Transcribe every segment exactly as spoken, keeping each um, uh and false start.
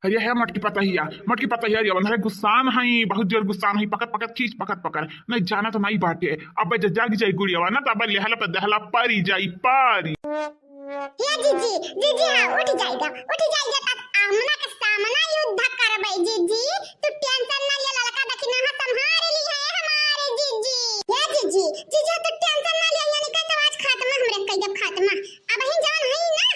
अरे हे मोटकी पतहिया, मोटकी पतहिया, रे बंधरे गुस्सान हई, बहुत जोर गुस्सान हई, पकड़, पकड़, खींच, पकड़, पकड़। नहीं जाना तो नहीं बाटे, अब जे जाग जाई गुड़ियावा ना, तब लेहला पे दहला पारी जाई, पारी। हे जीजी, जीजी, हाँ, उठ जाइगा, उठ जाइगा, तब आमना के सामना युद्ध करबै जीजी। तू tension ना लिया, ललका दखिनहा संभार ली है हमारे जीजी। हे जीजी, जीजी, तू tension ना लिया, यानी का तो आज खात्मा हमरे कई देब खात्मा। अब ही जान हई ना,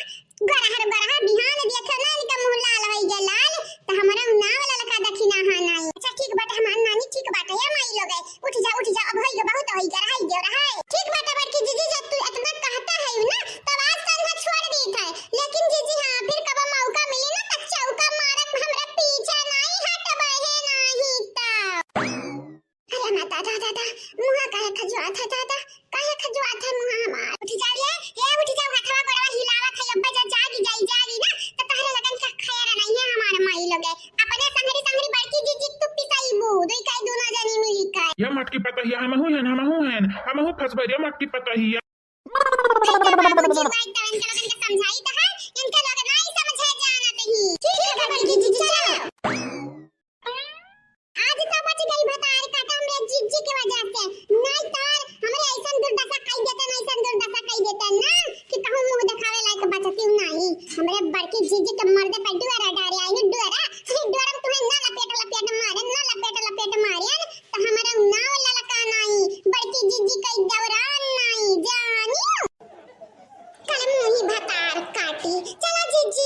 गरहर, गरहर बिहान देखो ना, इनका मुँह लाल होई गया लाल, तो हमारा नाव ललका दखिनहा नाई। अच्छा ठीक बाटे हमार नानी, ठीक बाटे, ए माई लोग, उठ जा, उठ जा, अब होई गया, बहुत होई गया, रहाई गया, रहाई। ठीक बाटे बड़की जीजी, जब तू इतना कहता है ना, तब आज संधा छोड़ देत है, लेकिन जीजी हाँ, फिर कब मौका मिली ना, तो चौका मारत हमरा पीछे नाई हटबे है, नाई तो। अरे माता, दादा, दादा, मुँहा काहे खजुआत है दादा, काहे खजुआत है मुँहा हमार? उठ जा रे, ए उठ जा, हथवा गोड़वा हिलावत है, अब्बे जा जागी जाई, जागी ना, तो तहरे लगन का खैर नहीं है हमार माई लोगे। अपने संगरी संगरी बड़की जीजी तू पिसाईबू, दुई काई दोनों जनी मिली काई। ये मोटकी पतहिया, हमहू हन, हमहू हन, हमहू फंसबे रे मोटकी पतहिया। बाबूजी, माई तो इनके लोगन के समझाई तो है, इनके लोग नहीं समझे जानत ही। ठीक है बड़की जीजी, चलो। आज तो बच गई भतार काटा हमरे जीजी के वजह से। नहीं तो हमरे ऐसन दुर्दशा कई देते, ऐसन दुर्दशा कई देते ना कि कहूँ मुँह देखावे लायक बचती हूँ नहीं। हमरे बड़की जीजी के मर्दे पे डुअरा डारे आई, डुअरा। अरे डुअरा में तुम्हें ना लपेट लपेट मारे, ना लपेट लपेट मारे, तो हमारा नाव ललका नहीं, बड़की जीजी कई दौरान नहीं, जानियो। कल मुँही भतार काटी। चलो जीजी।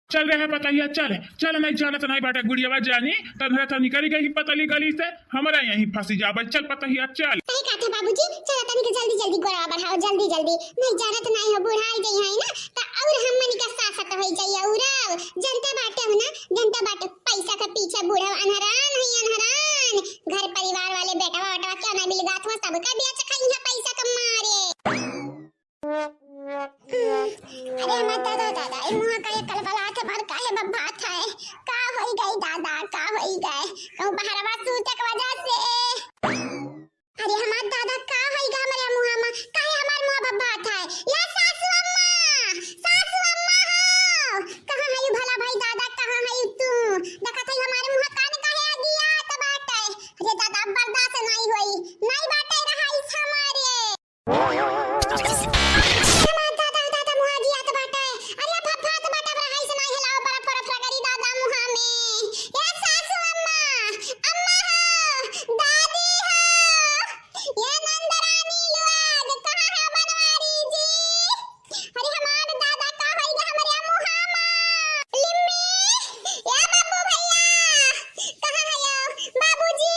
चल रे पतहिया, चल, चल, नहीं जानत नहीं बाटे गुड़ियावा जानी, तब तो निकल गई पतली गली से, हमरा यहीं फंसी जाबे, चल पतहिया, चल। सही कहते बाबूजी, चलो तनिक जल्दी जल्दी गोड़वा बढ़ाओ, जल्दी जल्दी, नहीं जानत नहीं हो, बुढ़ाई गई है ना, तो और हमनी का सासत हो जाई, और जनता बाटे हो ना, जनता बाटे, पैसा के पीछे बूढ़ा अनहरान है, अनहरान, घर परिवार वाले बेटवा वेटवा क्यों ना मिल गात हो, सबका बेच खाई है पैसा के मारे। अरे हमार दादा, दादा, ए मुँहा का ये कलबलात है, भर काहे बब्बात है? का होई गई दादा, का होई गए? कहूँ बहरवा सूते के वजह से। अरे हमार दादा, का होई गए हमरे मुँहा में? काहे हमार मुँहा बब्बात है? या सासू अम्मा, सासू अम्मा हो, कहाँ है यू भला भाई दादा, कहाँ है यू तू? देखत है हमारे मुँहा कान काहे अगियात बाटे? अरे दादा, अब बर्दाश्त नहीं होई, नहीं बाटे रहाइश हमारे। अरे दादा, दादा, मुहा गियात बाटे। अरे फफात बाटे, अब रहाई से नाही हिलाओ, बर्फ, बर्फ रगड़ी दादा मुहा में। ए सासू अम्मा, अम्मा हो, दादी हो, ए नंदरानी लोग, कहाँ है बनवारी जी? अरे हमार दादा, का होई गे हमरे मुहा में? लिम्मी, ए बाबू भैया, कहाँ हयो? बाबूजी,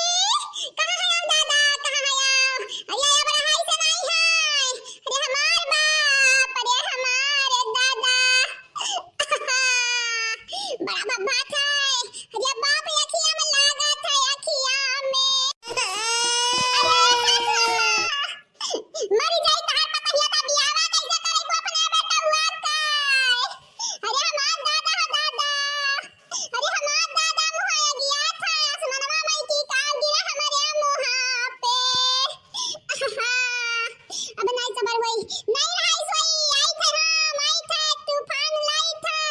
कहाँ हयो दादा, कहाँ हयो? अरे, अब रहाई से नाई है। अरे, हमार बाप, अरे, हमार दादा। बड़ा बब्बात है। अरे, बाप, अखिया में लागत है, अखिया में। अरे, सासू अम्मा। मरी जाई तहार पतहिया, त बियाहवा कैसे करे को अपने बेटउआ का? अरे हमार दादा हो दादा, अरे हमार दादा मुहाया गिया था, आसमनवा माई की काल गिरा हमरे मुहा पे। अब नाई सबर होई, नाई रहाई सोई, आई थे हम, आई थे, तूफान लाई थे।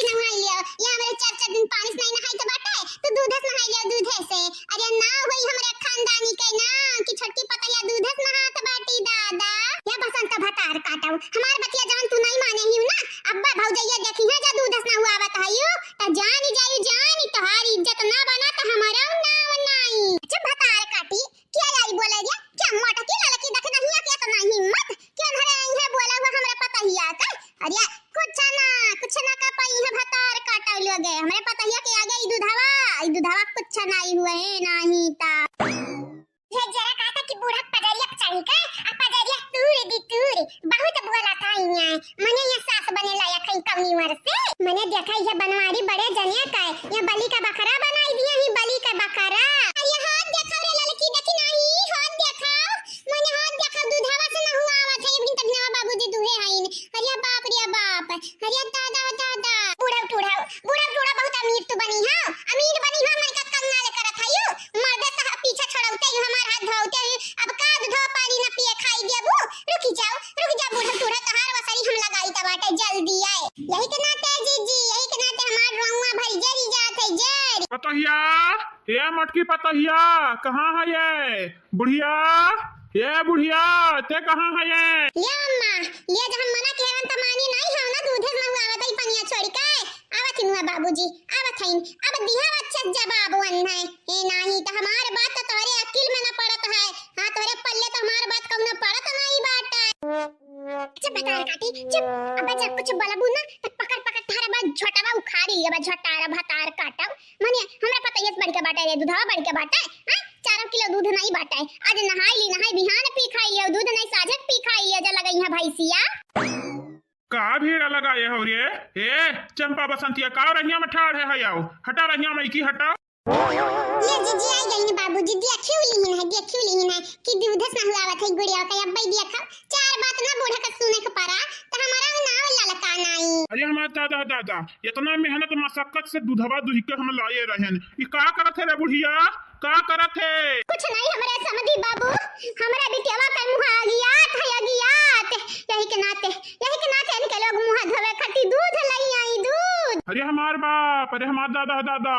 नहाई लियो, ये हमरे चार चार दिन पानी से नहीं नहाई तो बाटे, तू दूधे से नहाई लियो, दूधे से। अरे ना होई हमरे खानदानी के ना कि छोटकी पतोहिया दूधे से नहात बाटी दादा। ये बसंत भतार काटऊ, हमार बतिया जवन तू नहीं माने ही ना, अब्बा भौजैया देखी है जा दूधे से नहुआवत हयू, त जानी जाई जानी तोहार इज्जत ना बना त हमारा नाव नाई। चुप भतार काटी, क्या आई बोले रे? क्या मोटकी लड़की देख नहीं है, क्या तो नहीं हिम्मत? क्यों धरे आई है बोला हुआ हमरा पतोहिया का? अरे कुछ ना, कुछ ना कर पाई है भतार काटऊ लोगे। हमरे पतोहिया के आगे ई दूधवा, ई दूधवा कुछ नहीं हुए नहीं ता। ये जरा कहा था कि बूढ़ा पजरिया पे चढ़ी का, आ पजरिया तूर दी तूर, बहुत बोला था इहाँ। मने ये सास बने लायक है कौनी उम्र से। मने देखा ये बनवारी बड़े जने का है, ये बलि का बकरा बनाई दिया ही, बलि का बकरा। अरे हाथ देखाओ रे लड़की, देखी नहीं, हाथ देखाओ, मने हाथ देखाओ, दूधवा से नहुआवत है, अभी तक नवा बाबूजी दूहे हईन। अरे बाप रे बाप, अरे दादा, दादा। बूढ़ा टूढ़ा, बूढ़ा टूढ़ा बहुत अमीर तू बनी हो, अमीर बनी हो, मन का कंगाल करत है यू। मर्दे साहब पीछे छोड़ौते ही हमार हाथ धोते ही, अब का दूधो पानी न पिए खाई देबू? रुकी जाओ, रुकी जाओ बूढ़ा टूढ़ा, तहार वसरी हम लगाई त बाटे, जल्दी आए। यही के नाते जीजी, यही के नाते हमार रोउआ भरी जरी जात है, जरी। पतोहिया, ए मोटकी पतोहिया, कहाँ है ये? बुढ़िया, ए बुढ़िया, ते कहाँ है ये? ले अम्मा, ले जब हम मना किहे हन त मानी नहीं हो ना, दूधे से नहुआवत है पनिया छोड़ के। आवत हिन हुआ बाबूजी, आवत हईन। अब दिहा बच्चा जवाब वन है। ए नाही त हमार बात त तोहरे अकिल में न पड़त है। हाँ, तोहरे पल्ले त हमार बात कौनो पड़त नहीं बाटे। चुप भतार काटी, चुप। अब जब कुछ बोलबू ना त पकड़ पकड़ तोहरा बा झोटावा उखाड़ी लेबा, झोटारा भतार काटब। मने हमरा पतोहिया से बढ़ के बाटे रे, दूधवा बढ़ के बाटे, हैं? चारों किलो दूध नहीं बाटे। आज नहाई ली, नहाई बिहान पी खाई लियो, दूध नहीं साझक पी खाई लियो, जा लगई है भैंसिया। का भीड़ लगाए हो रे? ए, चंपा बसंतिया, का रहिया में ठाड़ है, है आओ। हटा रहिया में की हटा। ये जीजी आई गई बाबूजी, देखियो लीन है, देखियो लीन है कि दूध से नहुआवत है गुड़िया का, अब्बई देखा। चार बात ना बूढ़ा का सुने के पड़ा, त हमारा नाव ललका नाई। अरे हमार दादा, दादा, इतना मेहनत मशक्कत से दूधवा दुहि के हम लाए रहन। ई का करत है रे बुढ़िया? का करत है? कुछ नहीं हमरे समधी बाबू, हमरे बिटियावा के मुँह अगियात है, अगियात। यही के नाते, यही के नाते इनके लोग मुँह धोवे खातिर दूध लई आई, दूध। अरे हमार बाप, अरे हमार दादा, दादा,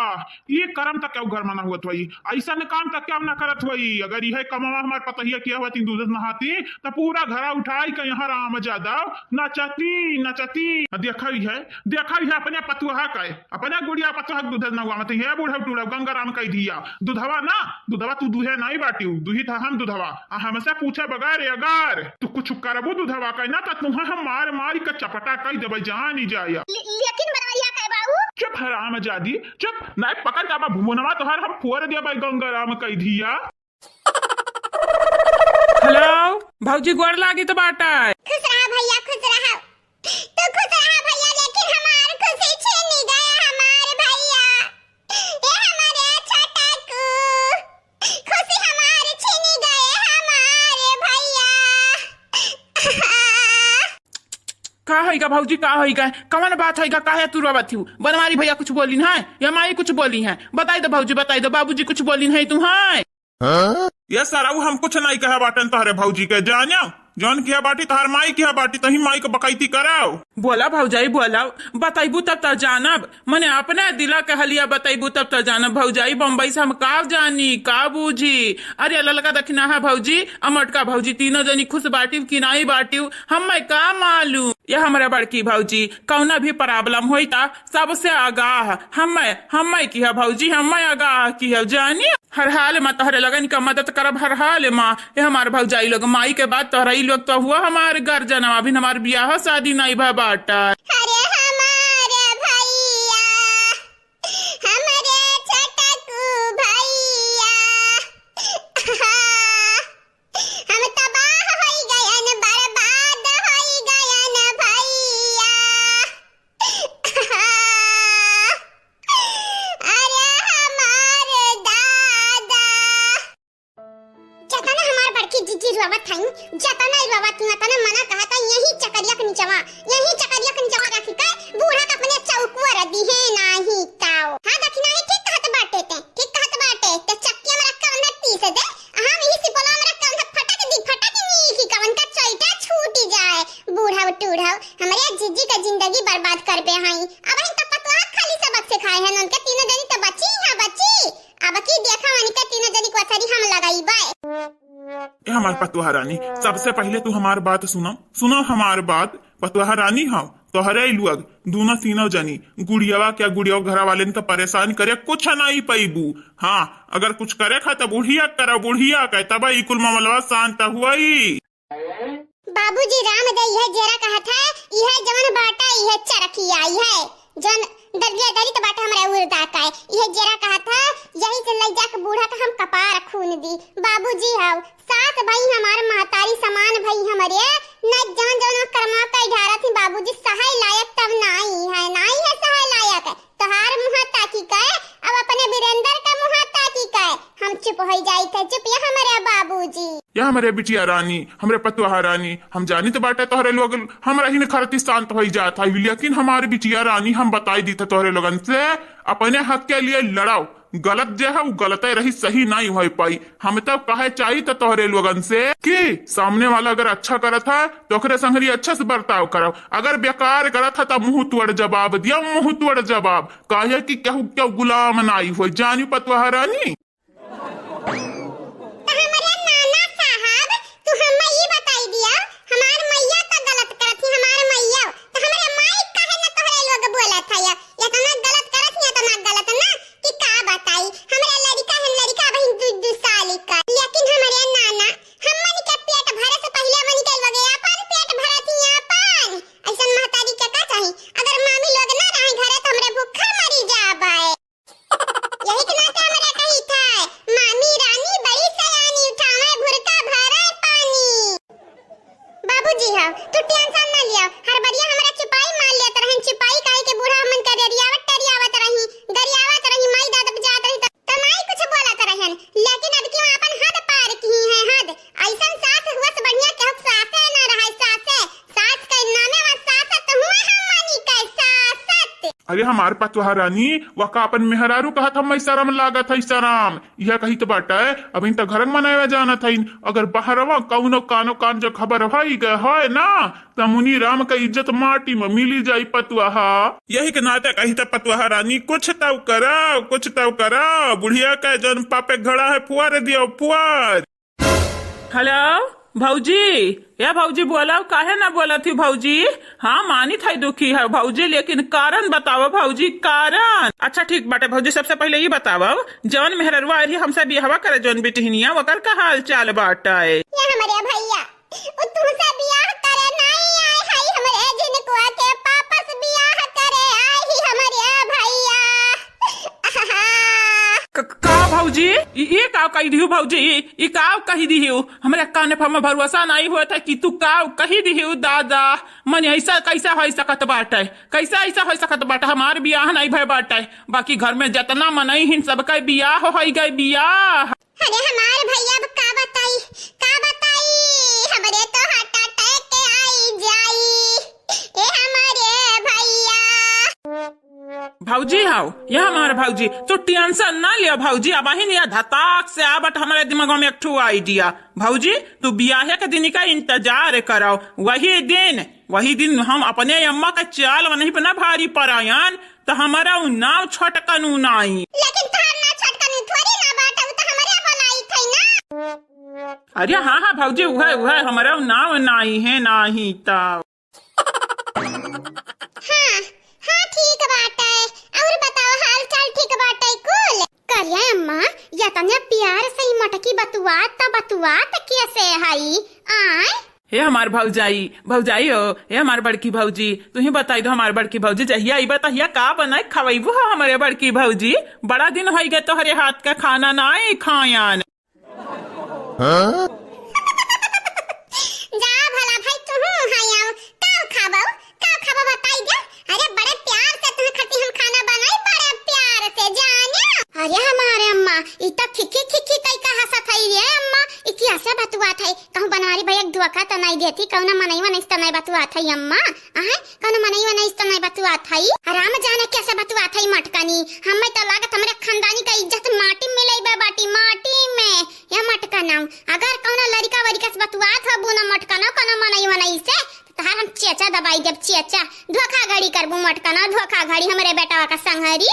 ये करम तक क्यों घर में ना हुआ था? ऐसा न काम तक क्यों ना करत हुई? अगर यह कमावा हमार पतोहिया किया हुआ तीन दूध नहाती, तो पूरा घरा उठाई के यहाँ राम जादव नचती, नचती। देखा ही है, देखा ही है अपने पतुहा का, अपने गुड़िया पतुहा के दूध नहुआवत है, बूढ़ा टूढ़ा गंगाराम कह दिया। दूधवा ना, दूधवा तू दूहे नहीं बाटियो, दूही था हम दूधवा। आ हमसे पूछे बगैर अगर तू कुछ करबू दूधवा का ना, तो तुम्हें हम मार मार के चपटा कह देबे, जानी जाया। ले-, लेकिन बनवैया कहे बाबू। चुप हराम जादी, चुप, नहीं पकड़ के अब भुवनवा तोहर हम फोड़ देबे, गंगाराम कह दिया। हेलो, भौजी गोड़ लागी तो बाटा। खुश रहा भैया, खुश रहा। तू खुश रहा भैया, लेकिन हमार खुशी छीनी गए हमार भैया। ए हमारे छोटकू, खुशी हमार छीनी गए हमार भैया। का होइगा भौजी, का होइगा? कवन बात होइगा? काहे तू रोवत हू? बनवारी भैया कुछ बोलिन है या माई कुछ बोली है? बताई दो भौजी, बताई दो, बाबूजी कुछ बोलिन है तू है? हाँ? ये सरऊ हम कुछ नहीं कहे बाटन तोहरे भौजी के, जान्यो? जौन किहा बाटी तोहर माई किहा बाटी, तही माई के बकैती कराओ। बोला भौजाई, बोला, बतैबू तब त जानब, मने अपने दिला के हलिया बतैबू तब त जानब भौजाई। बम्बई से हम का जानी, का बूझी? अरे ललका दखिना है भौजी, अमटका भौजी, तीनों जनी खुश बाटिव कि नाई बाटिव, हम्मे का मालूम? ये हमरे बड़की भौजी, कौना भी problem होई त सबसे आगाह हम्मे, हम्मे किहा भौजी, हम्मे आगाह किहा जानी। हर हाल मा तोहरे लगन का मदद करब, हर हाल मा। ए हमार भौजाई लोग, माई के बाद तोहरा ई लोग तो हुआ हमार गार्जियन, अभी हमार बियाह शादी नहीं भा बाटा। अरे हमार भैया, हमरे छोटकू भैया, हम तबाह होई गयन, बर्बाद होई गयन भैया। अरे हमार दादा। जतना हमार बड़की जीजी रोवत हई, जतना रोवत हई, तने मना कहा था, यही चकरिया के निचवा, यही चकरिया के निचवा रखी के, सिखाए हैं उनके तीनों जनी तो बची है, बची। अब की देखा उनके तीनों जनी को असरी हम लगाई बाय। ए हमार पतोहा रानी, सबसे पहिले तू हमार बात सुनो, सुनो हमार बात। पतोहा रानी हौ, तोहरे लोग दूनो तीनों जनी गुड़ियावा क्या गुड़ियावा घरा वालेन का परेशान करे कुछ नाई पइबू। हाँ, अगर कुछ करे खा त बुढ़िया करा, बुढ़िया के तब ई कुल मामलवा शांत हुई। बाबूजी राम दे इहे जेरा कहत है, इहे जवन बाटा इहे चरखिया, इहे जवन दलिया दलित बाटा हमरे उर्दा का है, इहे जेरा कहत है, यही से लई जाके बूढ़ा का हम कपार खून दी। बाबूजी हौ, सास भई हमार महतारी समान भई हमरे, न जवन जवन कर्मा का ढारत ही बाबूजी सहाय लायक तब नाई है, नाई है सहाय लायक। तोहार मुँह ताकी के, अब अपने वीरेंद्र का मुँह ताकी के, हम चुप होई जाइत है, चुप या हमरे बाबूजी। या हमरे बिटिया रानी, हमरे पतोहा रानी, हम जानित बाटे तोहरे लोग हमरा ही न खरती शांत होई जात है, लेकिन हमार बिटिया रानी हम बताई दीत है तोहरे लोगन से, अपने हक के लिए लड़ाओ। गलत जे है, उ गलते रही, सही नाई होई पाई। हम तब कहे चाही त तोहरे लोगन से कि सामने वाला अगर अच्छा करत है, तो ओकरे संगरी अच्छे से बर्ताव करब। अगर बेकार करत है, तब मुंह तोड़ जवाब दिया, मुंह तोड़ जवाब। काहे कि केहू, केहू गुलाम नाई होई। जानी पतोहा रानी। त हमरे नाना साहब, तू हम्मे ई बताई दिया, हमार मइया त गलत करत ही, हमार मइया। त हमरे माई काहे न तोहरे लोग बोलत है? इतना गलत करत ही, इतना गलत ना कि का बताई। हमरे लड़िका है, लड़िका बहिन दू, दू साल का। लेकिन हमरे नाना, हमन के पेट भरे से पहिले हमन के लोग अपन पेट भरत ही अपन। ऐसन महतारी के का चाही? अगर मामी लोग ना रहे घरे त हमरे भूखा मरी जाबे। यही के नाते हमरा कही था, मामी रानी बड़ी सयानी, उठावे भुरका भरे पानी। बाबूजी हौ, तू tension ना लिया, हर बरिया हमरा चुपाई मार लेत रहन, चुपाई काहे के बूढ़ा हमन के रेरियावत टरियावत रही, गरियावत रही, माई दादा बजात रही, त, त माई कुछ बोलत रहन, लेकिन अब क्यों अपन हद पार की है, हद। ऐसन सास हुआ से बढ़िया केहू सासे ना रहे, सासे। सास के नामे वा सासत हुआ हमनी के सासत। अरे हमार पतोहा रानी, वका अपन मेहरारू कहत हम शरम लागत है शरम। यह कही तो बाटे, अभी त घर में मनावे जानत है। अगर बहरवा कौनो कानो कान जो खबर होई गए होए ना, त मुनि राम का इज्जत माटी में मिली जाई पतोहा। यही के नाते कही त पतोहा रानी, कुछ तौ करा, कुछ तौ करा। बुढ़िया का जौन पापे घड़ा है, फुआर दियो, फुआर। हेलो भौजी, ए भौजी बोलाओ, काहे ना बोलत ही भौजी? हाँ, मानित है दुखी है भौजी, लेकिन कारण बताओ भौजी, कारण। अच्छा ठीक बाटे भौजी, सबसे पहिले ई बताओ, जौन मेहररुआ आई रही हमसे बियाहवा करे जौन बिटिहनिया, ओकर का हाल चाल बाटे? ये हमरे भैया, उ तुमसे बियाह करे नाई आए हई, हमरे जिनकुआ के पापस बियाह करे आई ही हमरे भैया। क-, का भौजी? ई, ई का कही दिहु भौजी? ई, ई का कही दिहु? हमरे काने पर में भरोसा नाई होत है कि तू का कही दिहु दादा। मने ऐसा कैसा होई सकत बाटे? कैसा ऐसा होई सकत बाटे? हमार बियाह नाई भय बाटे, बाकी घर में जतना मनई हिन सबका बियाह होई गए बियाह। अरे हमार भैया अब का बताई, का बताई, हमरे तो heart attack आई जाई। ए हमारे भैया। भौजी हौ, ये हमार भौजी, तू tension ना लिया भौजी, अबहिन ये धताक से आवत हमरे दिमाग में एक ठो idea। भौजी, तू बियाहे के दिन का इंतजार करो, वही दिन, वही दिन हम अपने अम्मा का चाल वनही पे ना भारी परायन, त हमारा उ नाव छोटकनू नाई। लेकिन तोहर नाव छोटकनू थोड़ी ना बाटे, उ त हमरे बोलाई थई ना। अरे हाँ, हाँ भौजी, उहे, उहे, हमारा उ नाव नाई है, नाही त। हाँ, हाँ, ठीक बाटे। और बताओ, हाल चाल ठीक बाटे कुल? करिया अम्मा, यतने प्यार से ही मटकी बतुआत त बतुआत कैसे हई? आय? हे हमार भौजाई, भौजाई हो, हे हमार बड़की भौजी, तू ही बताई दो हमार बड़की भौजी, जहिया अइबा तहिया का बनाए खवैबू हो हमरे बड़की भौजी? बड़ा दिन होई गए तोहरे हाथ का खाना नाई खायन। हाँ? जा भला भाई, तू हूँ हाय आओ, का खाबो, का खाबो बताई दे। अरे बड़े प्यार से तुहे खातिर हम खाना बनाई, बड़े प्यार से जाने। अरे हमारे अम्मा, ई त खिखी खिखी कई का हंसत हई रे अम्मा, ई की हंसे बतुआत हई? कहूँ बनवारी भैया के धोखा त नहीं देती, कौनो मनई वनई से त नहीं बतुआत हई अम्मा, आहे? कौनो मनई वनई से त नहीं बतुआत हई? हराम जाने कैसे बतुआत हई मटकनी, हमें त लागत हमरे खानदानी का इज्जत माटी में मिलई बा बाटी, माटी में। या मटकना, अगर कौनो लड़िका वड़िका से बतुआत हो बुना मटकना, कौनो मनई वनई से, तहार हम चेचा दबाई देब, चेचा। धोखाधड़ी करबू मटकना, धोखाधड़ी। हमरे बेटवा का संहरी।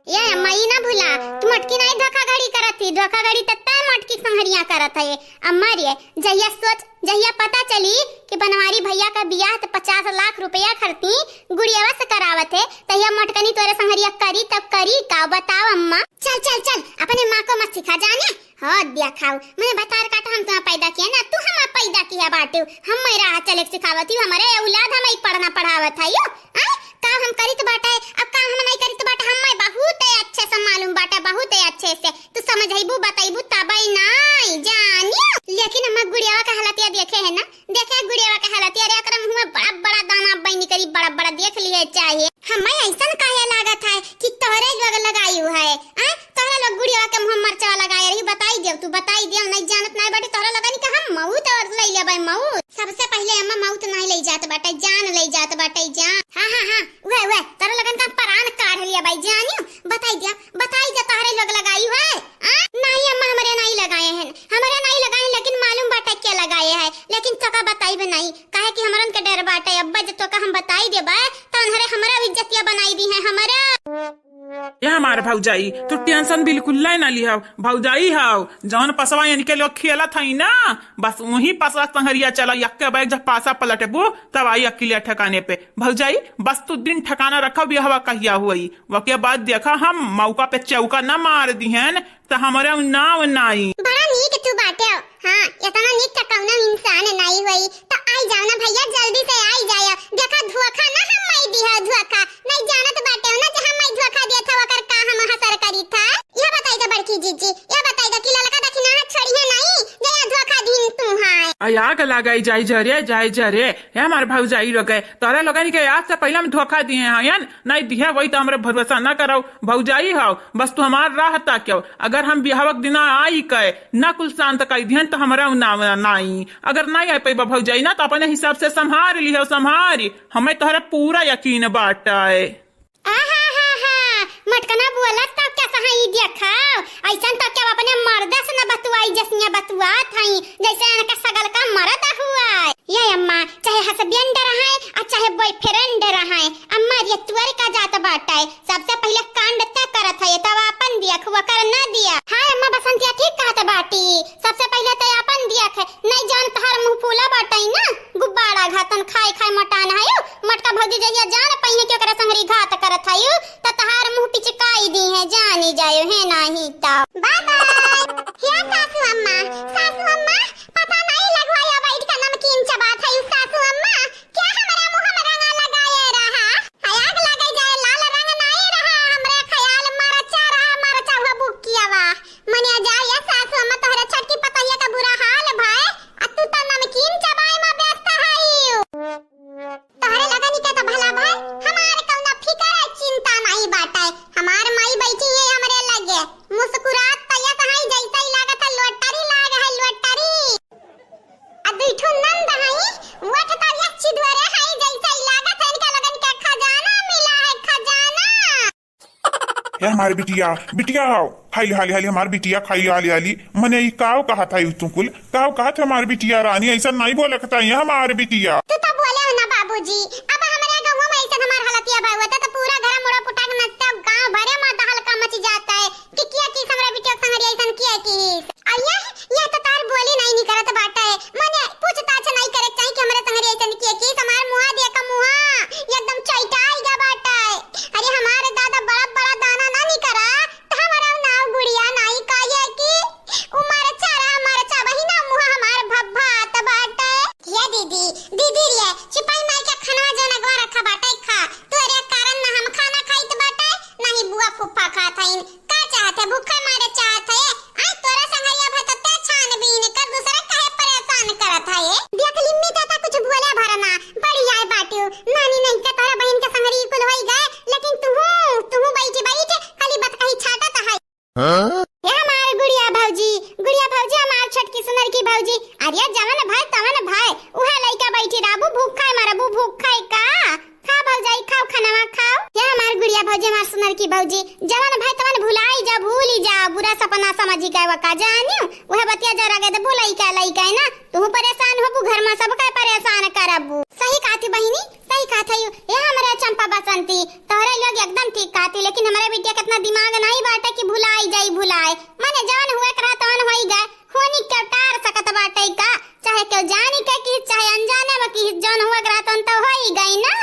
ये अम्मा, ई ना भुला, तू मोटकी नाहीं धोखाधड़ी करत ही, धोखाधड़ी त तै मोटकी संहरिया करत है। अम्मा रे, जहिया सोच, जहिया पता चली कि बनवारी भैया का बियाह त पचास लाख रुपया खरती गुड़ियावा से करावत है, तहिया मोटकनी तोरे संहरिया करी तब करी का, बताओ अम्मा। चल, चल, चल, अपने माँ को मत सिखा जाने। हो दिया खाऊ, मने बतार काटा हम तुम्हें पैदा किया ना, तू हमार पैदा किया बाटू, हम मैं राह चले के सिखावत ही, हमारे औलाद हमें पढ़ना पढ़ावत है यो। आय, का हम करित बाटे, अब का हम नहीं करित बाटे, हमें बहुत अच्छे से मालूम बाटे, बहुत अच्छे से। तू समझाइबू, बताइबू तबे नाई जानियो। लेकिन हम गुड़ियावा का हालतिया देखे है ना, देखे गुड़ियावा के हालत, अरे एकरा मुँह में बड़ा बड़ा दाना बहिनी करी, बड़ा बड़ा देख लिए चाहे। हमें ऐसन काहे लागत है कि तोहरे लोग लगाई हुआ है, आ? तोहरे लोग गुड़ियावा के मुँह मरचवा लगाए रही, बताई देव तू, बताई देव, नहीं जानत नहीं बाटे तोहरे लोगन के हम मौत और ले लेबै मौत। सबसे पहले अम्मा मौत नहीं ले जात बाटे, जान ले जात बाटे, जान। हाँ, हाँ, हाँ, उहे, उहे, तोहरे लोगन का प्राण काढ़ लिया भाई, जानियो, बताई देव, बताई देव तोहरे लोग लगाई हुआ है, आ? नहीं अम्मा, हमरे नहीं लगाए हैं, हमरे नहीं लगाए हैं, लेकिन मालूम बाटे के लगाए है, लेकिन तोका बताइबे नहीं। काहे कि हमरन के डर बाटे, अब्बा जे तोका हम बताई देबे, त उन्हरे हमरा इज्जतिया बनाई दी है, हमरा। ये हमार भौजाई, तू tension बिल्कुल ले ना लिहाव। भौजाई हाव, जौन पसवा इनके लोग खेलत हई ना, बस वही पसवा संहरिया चला, यक्के बैग जब पासा पलटबू, तब आई अकिलिया ठिकाने पे। भौजाई, बस तू दिन ठिकाना रखा, बियाहवा कहिया हुई, वके बाद देखा हम मौका पे चौका ना मार दिहन, त हमरे नाव नाई। बड़ा नीक तू बाटे। हाँ, इतना नीक त कौनो इंसान नाई होई। त आई जाओ ना भैया, जल्दी से आई जाओ। देखा धोखा ना हम माई दिहा धोखा। नहीं जानत बाटे ना जे हम माई धोखा दिया था, ओकर का हम असर करी था। यह बताई तो बड़की जीजी, यह बताई तो कि ललका दखिना छोड़ी है नहीं, जे यहाँ धोखा दीन तू है। आ आग लगाई जाई जरे, जाई जरे। हे हमार भौजाई लोग, तोरा लोगन के आज से पहले हम धोखा दिए हैं, नहीं दिहे वही तो हमरे भरोसा ना करो। भौजाई हो, बस तू हमार राह ताक्यो। अगर हम बिहावा के दिना आई के ना कुल शांत कई दिहन, तो हमरा उ ना, ना आई। अगर नहीं आ पैबा भौजाई ना, तो अपने हिसाब से संभार लिहो, संभारी। हमें तोहरा पूरा यकीन बाटे। आहाहाहा, मटकना बोलत तो क्या सहाई देखाओ, ऐसन तो क्या अपने मर्द से न बतुआई, जैसे बतुआत हई, जैसे इनका सगल का मर्द हुआ। ये अम्मा, चाहे husband रहे और चाहे boyfriend रहे, अम्मा ये तुअर का जात बाटे, सबसे पहले कांड ते करत है, तब आपन दिया, खुआ कर ना दिया। हाँ अम्मा, बसंतिया ठीक कहत बाटी, सबसे पहले ते आपन दिया है, नहीं जान तहार मुंह फूला बाटे ना, गुब्बारा घातन खाए खाए मोटान है, मटका भौजी जहिया जान पइहे कि ओकरा संगरी घात करत है, त तहार मुंह पिचकाई दी है, जानी जायो है नाही त। Bye bye। हे सासू अम्मा, सासू अम्मा, पता नहीं लगवाया बैठ के नमकीन चबात है सासू अम्मा, क्या हमरा मुंह में रंगा लगाए रहा? हाय आग लगे जाए, लाल रंग नहीं रहा, हमरे ख्याल मरचा रहा, मरचा हुआ बुकियावा। मने जा या सासू अम्मा, तोहरे छोटकी पतोहिया का बुरा हाल भाई, आ तू तो नमकीन चबाए में व्यस्त है। तोहरे लगनी के तो भला भाई, हमार कौनो फिकर चिंता नहीं बाटे। हमार माई बैठी है हमरे लगे, मुस्कुरात तैया सहाई जैसे ही लागत है lottery लाग है, lottery। आ दुई ठो नंद हई, वोट तरिया छिदुअरे हई, जैसे ही लागत है इनका लगन के खजाना मिला है, खजाना। हे हमार बिटिया, बिटिया हाव, हाली, हाली, हाली, हमार बिटिया खाई, हाली, हाली। मने ई काव कहत है तू कुल? काव कहत है हमार बिटिया रानी? ऐसा नहीं बोले के चाहिए हमार बिटिया। तू तो बोले हो ना बाबूजी, अब हमारे गाँव में ऐसा हमार हालतिया भाई होता तो पूरा घर मुड़ा पुटा के नचता, गाँव भरे में तो हल्का मच जाता है। कि किया कि हमरा बिटिया के संगरी ऐसन किया कि। और यह, यह तो तार बोली नहीं निकरत बाटे। मने पूछताछ नहीं करे के चाही कि हमरा संगरी ऐसन किया कि हमार मुहा दिया का मुहा एकदम चैटाई गा बाटे। अरे हमार दादा बड़ा बड़ा दाना ना निकरा, त हमरा नाव गुड़िया नहीं कहे कि उ मरचा रहा, मरचा बहिना मुहा हमार भभात बाटे। हे दीदी, दीदी रे, छिपाई माई के खाना जो नगवा रखा बाटे खा। तोरे कारण ना हम खाना खाइत बाटे, ना ही बुआ फूफा खात हईन। का चाहत है? भूखे मारे चाहत है? आई तोरा संगरिया भर तो ते छानबीन कर, दूसरा काहे परेशान करत है? देख लिम्मी दादा कुछ बोले भरना, बड़ी आए बाटू। नानी नहीं का तोरा बहिन के संगरी कुल होई गए, लेकिन तुहू, तुहू बैठी बैठ खाली बतकही छाटत है। हाँ? ये हमार गुड़िया भौजी, गुड़िया भौजी, हमार छोटकी सुनर की भौजी। अरे जवन भाई तवन भाई, उहे लइका बैठी रहबू, भूखा मरबू, भूखा का? खा भौजाई, खाओ खानवा खाओ। ये हमार गुड़िया भौजी, हमार सुनर की भौजी, जवन भाई तवन भुलाई जा, भूली जा, बुरा सपना समझी के वका जानियो, उहे बतिया जरा के देबू, लइका लइका है ना, तू परेशान होबू, घर में सबका परेशान करबू। सही कहती बहिनी, सही कहत हयू। ए हमरे चंपा बसंती, तोहरे लोग एकदम ठीक कहती, लेकिन हमरे बिटिया के इतना दिमाग नाहीं बाटे कि भुलाई जाई भुलाए। मने जवन हुए के रहा तवन होई गए, होनी के टार सकत बाटे का? चाहे केहू जानी के की, चाहे अनजाने में की, जवन हुए के रहा तवन तो होई गई ना।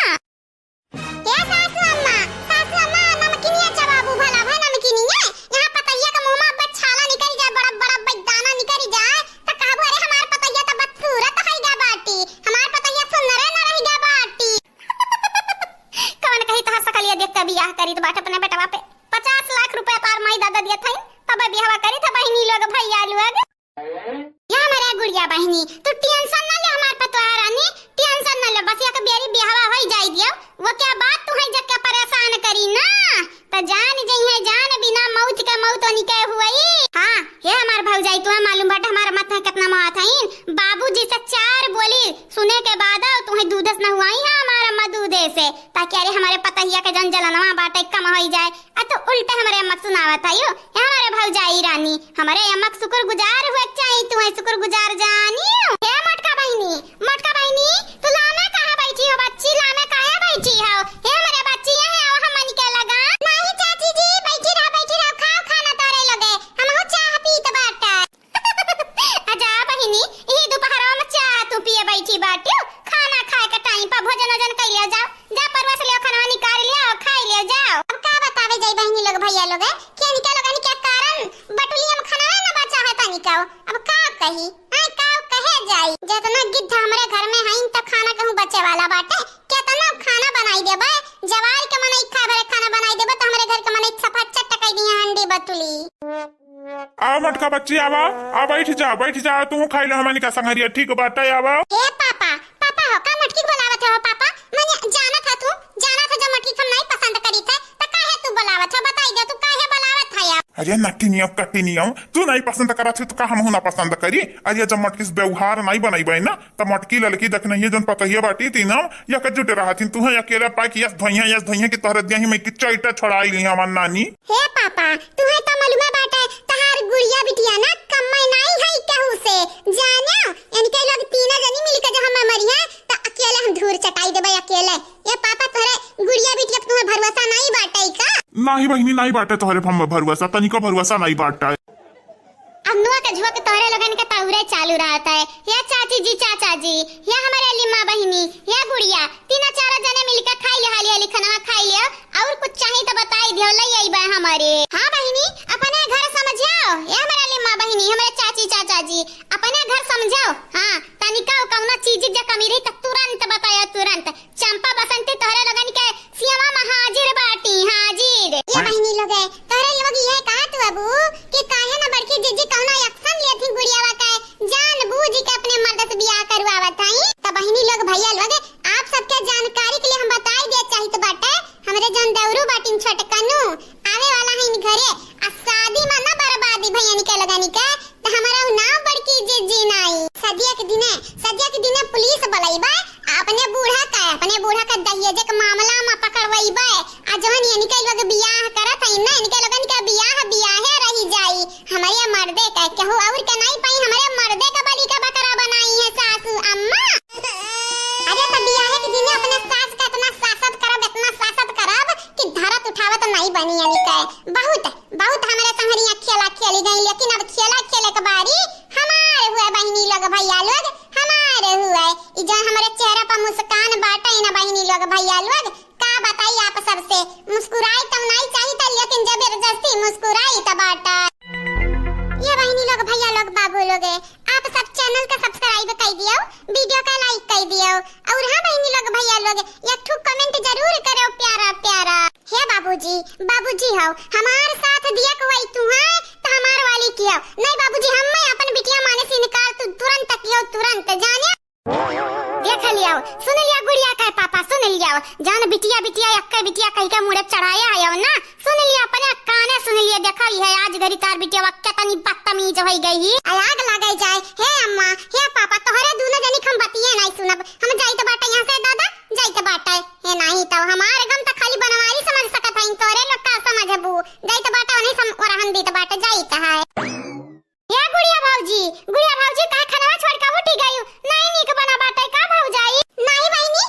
ए सासू अम्मा, सासू अम्मा, नमकिनिया चबाबू भला भा नमकिनिया। यहाँ पतहिया के मुँह में अब्बे छाला निकरी जाए, बड़ा बड़ा अब्बे दाना निकरी जाए, त कहबू, "अरे हमार पतहिया त बदसूरत है गा बाटी, हमार पतहिया सुंदरे न रही गा बाटी।" कौन कही तोहार सकलिया देख के बियाह करी त बाटे अपने बेटवा पे। पचास लाख रुपया तोहार माई दादा दिया था, तब बियाहवा करी था बहिनी लोग, भैया लोग। या हमरे गुड़िया बहिनी, तू tension ना ले हमार पतोह रानी, tension ना ले, बस एक बेरी बियाहवा होई जाई दियो, वो क्या बात तू है जग के परेशान करी ना, त जान जइहे जान बिना मौत के मौत उनके हुई। हाँ, हे हमार भौजाई, तुम्हें मालूम बाटे हमार मत है कितना मौत है, बाबूजी से चार बोली सुने के बाद तुम्हें दूधस न हुआई है हमार अम्मा दूधे से, ताकि अरे हमरे पतहिया के जन जलनवा बाटे कम होई जाए। आ तो उल्टे हमरे अम्मा के सुनावत हयू। हे हमरे भौजाई रानी, हमरे अम्मा के शुक्रगुजार हुए के चाही, तू है शुक्रगुजार जानी। हे मोटका बहिनी, मोटका बहिनी, तू लामे काहे बैठी हो बच्ची, लामे काहे बैठी हो? हे हमरे बच्ची, यहाँ आओ हमनी के लगा। नहीं चाची जी, बैठी रहो, बैठी रहो, खाओ खाना तोरे लोगे, हमहू चाह पीत बाटे। आजा बहिनी, ई दोपहरवा में चाह तू पिए बैठी बाटियो, खाना खाए के टाइम पर भोजन ओजन कइ लियो जाओ, जा परवा से लियो खाना निकाल लियो, खाई लियो जाओ। अब का बतावे जाई बहिनी लोग भैया लोग, कि इनका लोगन के कारण बटुलिया में खाना ना बचा है तनिको। अब का कही, हाँ का कहे जाई, जितना गिद्ध हमरे घर में हईन त खाना कहूँ बचे वाला बाटे, केतना खाना बनाई देबे, जवार के मनई खाए भरे खाना बनाई देबे त हमरे घर के मनई सफा चट कई दिए हंडी बटुली। आवा मोटका बच्ची, आवा, आ बैठ जा, बैठ जा, तू खाई लो हमनी का संगरिया, ठीक बाटे, आवा। ए पापा, पापा हो, का मटकी के बोलावत हो पापा? मने जानत ह तू, जानत ह जब मटकी के हम नहीं पसंद करी थे, त काहे तू बोलावत हो? बताई दे, तू काहे बोलावत है अब? अरे नटिनिया, कटिनिया, तू नहीं पसंद करत है तो का हमहू ना पसंद करी? अरे जब मटकी से व्यवहार नहीं बनैबे ना, त मोटकी ललकी देखनहिया जौन पतोहिया बाटी तीनों, या के जुटे रहत हिन, तुहे अकेले पाए कि यस धोइहे, यस धोइहे कि तोहरे देही में कि चैटा छोड़ाई ली हमार नानी। हे पापा, तुहे त मालूमे बाटे, तहार गुड़िया बिटिया ना कम्मे नाई है केहू से, जान्यो? इनके लोग तीनों जनी मिलके जो हमें मरिहे, त अकेले हम धूर चटाई देबे अकेले। ए पापा, तोहरे गुड़िया बिटिया पे तुहे भरोसा नाई बाटे का? नाही बहिनी, नाई बाटे तोहरे पे हमें भरोसा, तनिको भरोसा नाई बाटे। अब नुआ के झुआ के तोहरे लोगन के तौरे चालू रहत है। या चाची जी, चाचा जी, या हमरे लिम्मा बहिनी, या गुड़िया, तीनों चारों जने मिलके खाई ले, हाली हाली खाना खाई ले, और कुछ चाही तो बताई दियो, ले अइबे हमरे। हाँ बहिनी, अपने घर समझाओ, या हमरे लिम्मा बहिनी, हमरे चाची चाचा जी, अपने घर समझाओ। हाँ, तनिका कौनो चीज के कमी रही तो तुरंत बतायो, तुरंत। चंपा बसंती तोहरे लोगन के सियावा में हाजिर बाटी, हाजिर। ये बहिनी लोग है, तोहरे लोग ये कहत हबू कि काहे न बड़की जीजी कौनो action लेत ही गुड़ियावा के, जान बूझ के अपने मर्द से बियाह करवावत हई। त बहिनी लोग, भैया लोग, आप सबके जानकारी के लिए हम बताई दे चाहित बाटे, हमरे जौन देवरू बाटिन छोटकनू, आवे वाला हईन घरे, आ शादी में न बर्बादी भैया निकल गनी के, त हमारा उ नाव बड़की जीजी नाई। सदिया के दिने, सदिया के दिने पुलिस बोलइबा, अपने बूढ़ा का, अपने बूढ़ा का दहेज के मामला में पकड़वइबा। आ जवन इनके लोग बियाह करत हईन ना, इनके लोगन के बियाह बियाहे रही जाई। हमरे मर्दे का, केहू और के नाई पाई, हमरे मर्दे का बलि का बकरा बनाई है सासू अम्मा। अरे त बियाहे के दिने अपने सास का इतना सासत करब, इतना सासत करब कि धरत उठावत नाई बनी इनके। बहुत बहुत हमरे संगरिया खेला खेली गई, लेकिन अब खेला खेले के बारी हमार हुए बहिनी लोग, भैया लोग, हमार हुए। ई जो हमरे चेहरा पर मुस्कान बाटे ना बहिनी लोग, भैया लोग, का बताई आप सबसे, मुस्कुराई तो नहीं चाहिए था, लेकिन जबरदस्ती मुस्कुराई तो बाटा। ये बहिनी लोग, भैया लोग, बाबू लोग, आप सब channel का subscribe कर दियो, video का like कर दियो, और हाँ बहिनी लोग, भैया लोग, एक ठो comment जरूर करो प्यारा प्यारा। हे बाबूजी, बाबूजी हो, हमार साथ दिया कोई तू है, तो हमार वाली किया। नहीं बाबूजी, हम मैं अपन बिटिया माने से इनकार, तू तुरंत कियो, तुरंत जाने। देख लियो, सुन लिया गुड़िया का पापा, सुन लियो, जान बिटिया, बिटिया, अक्के बिटिया कह के मुड़े चढ़ाया आयो ना, सुन लिया, अपने काने सुन लिया, देखो ये आज घड़ी तार बिटिया वक्के तनी बदतमीज होई गई ही। आग लगे जाए, हे अम्मा, हे पापा, तोहरे दोनों जनी के हम बतिये नहीं सुनब, हम जाइत बाटे यहाँ से दादा, जाइत बाटे। हे नाही तो हमार गम त खाली बनवारी समझ सकत हईन, तोरे लोग का समझबू? जाइत बाटे, उन्हीं सम-, ओरहन दीत बाटे, जाइत है। हे गुड़िया भौजी, गुड़िया भौजी, काहे खनवा छोड़ के उठी गयू? नहीं नीक बना बाटे का भौजाई? नहीं बहिनी,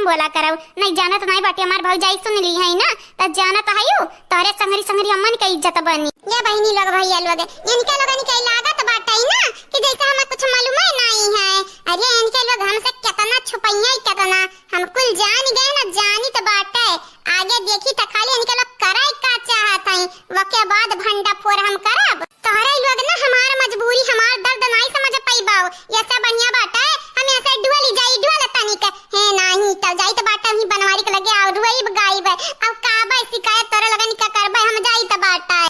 बोला करउ, नहीं जानत नहीं बाटे, हमार भौजाई सुन ली है ना, त जानत हयू, तोहरे संगरी संगरी अम्मन के इज्जत बनी। ये बहिनी लोग, भैया लोग, इनके लोगन के लागत बाटे ना कि जैसे हमें कुछ मालूम ही नहीं है। अरे इनके लोग हमसे कितना छुपइया, कितना हम कुल जान गए ना, जानी त बाटे। आगे देखी त खाली इनके लोग करे का चाहत हैं, वके बाद भंडा फोर हम करब। तोहरे लोग ना हमार मजबूरी, हमार दर्द नाई समझ पइबो। ये सब बढ़िया बाटे, हम ऐसे डुअली जाई, डुअल तनिक। हे नाही, तब जाई त बाटे, ही बनवारी के लगे आउ रुआई गाइब। अब का बे शिकायत तोरे लगन का करबे, हम जाई त बाटे।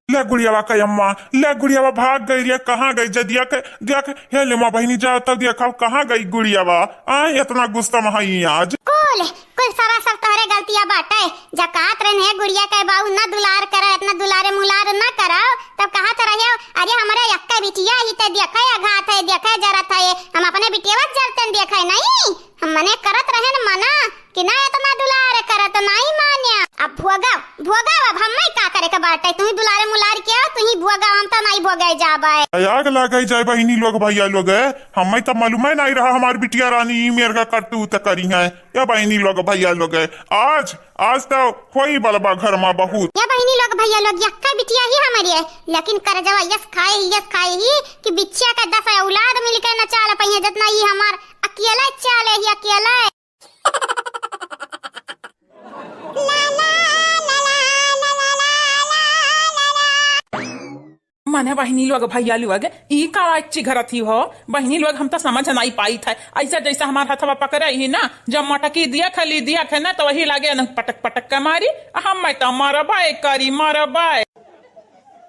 ले गुड़ियावा का अम्मा, ले गुड़ियावा भाग गई रे, कहाँ गई जे दिया के, दिया के, हे ले माँ बहिनी जाओ तब देखा कहाँ गई गुड़ियावा। आए इतना गुस्सा में हई आज। कुल कुल सरासर तोहरे गलतिया बाटे। जकात रहन है गुड़िया के बाऊ ना दुलार करे, इतना दुलारे मुलार ना करो, तब कहत रहे, अरे हमरे यक्के बिटिया ही ते देखे अघात है, देखे जरत है, हम अपने बिटिया जरतन देखे नहीं, हम मने करत रहन मना कि ना इतना दुलार करत नहीं मान्या। अब भोगा, भोगा अब हमें का करे के बाटे, तू ही दुलारे मुलार के हो, तू ही भोगा, हम तो नहीं भोगे जाबे। आग लागे जाए बहिनी लोग भैया लोग, हमें तो मालूम है नहीं रहा हमार बिटिया रानी ई मेर का करतूत करी है। या बहिनी लोग, भैया लोग, आज, आज तो होई बलबा घर मा बहुत। या बहिनी लोग, भैया लोग, यक्का बिटिया ही हमारी है, लेकिन करजवा यस खाए ही, यस खाए ही कि बिच्छिया का दस औलाद मिलके न चाल पइहे, जितना ही हमार अकेले चाले ही, अकेले। मने बहिनी लोग, भैया लोग, ई का अच्छी घरत ही हो? बहिनी लोग, हम तो समझ नहीं पाई थे। ऐसा जैसा हमार हथवा पकड़े ही ना, जब मटकी दिया खली दिया खे ना, तो वही लागे न पटक पटक के मारी। हम मैं तो मरबे करी, मरबे।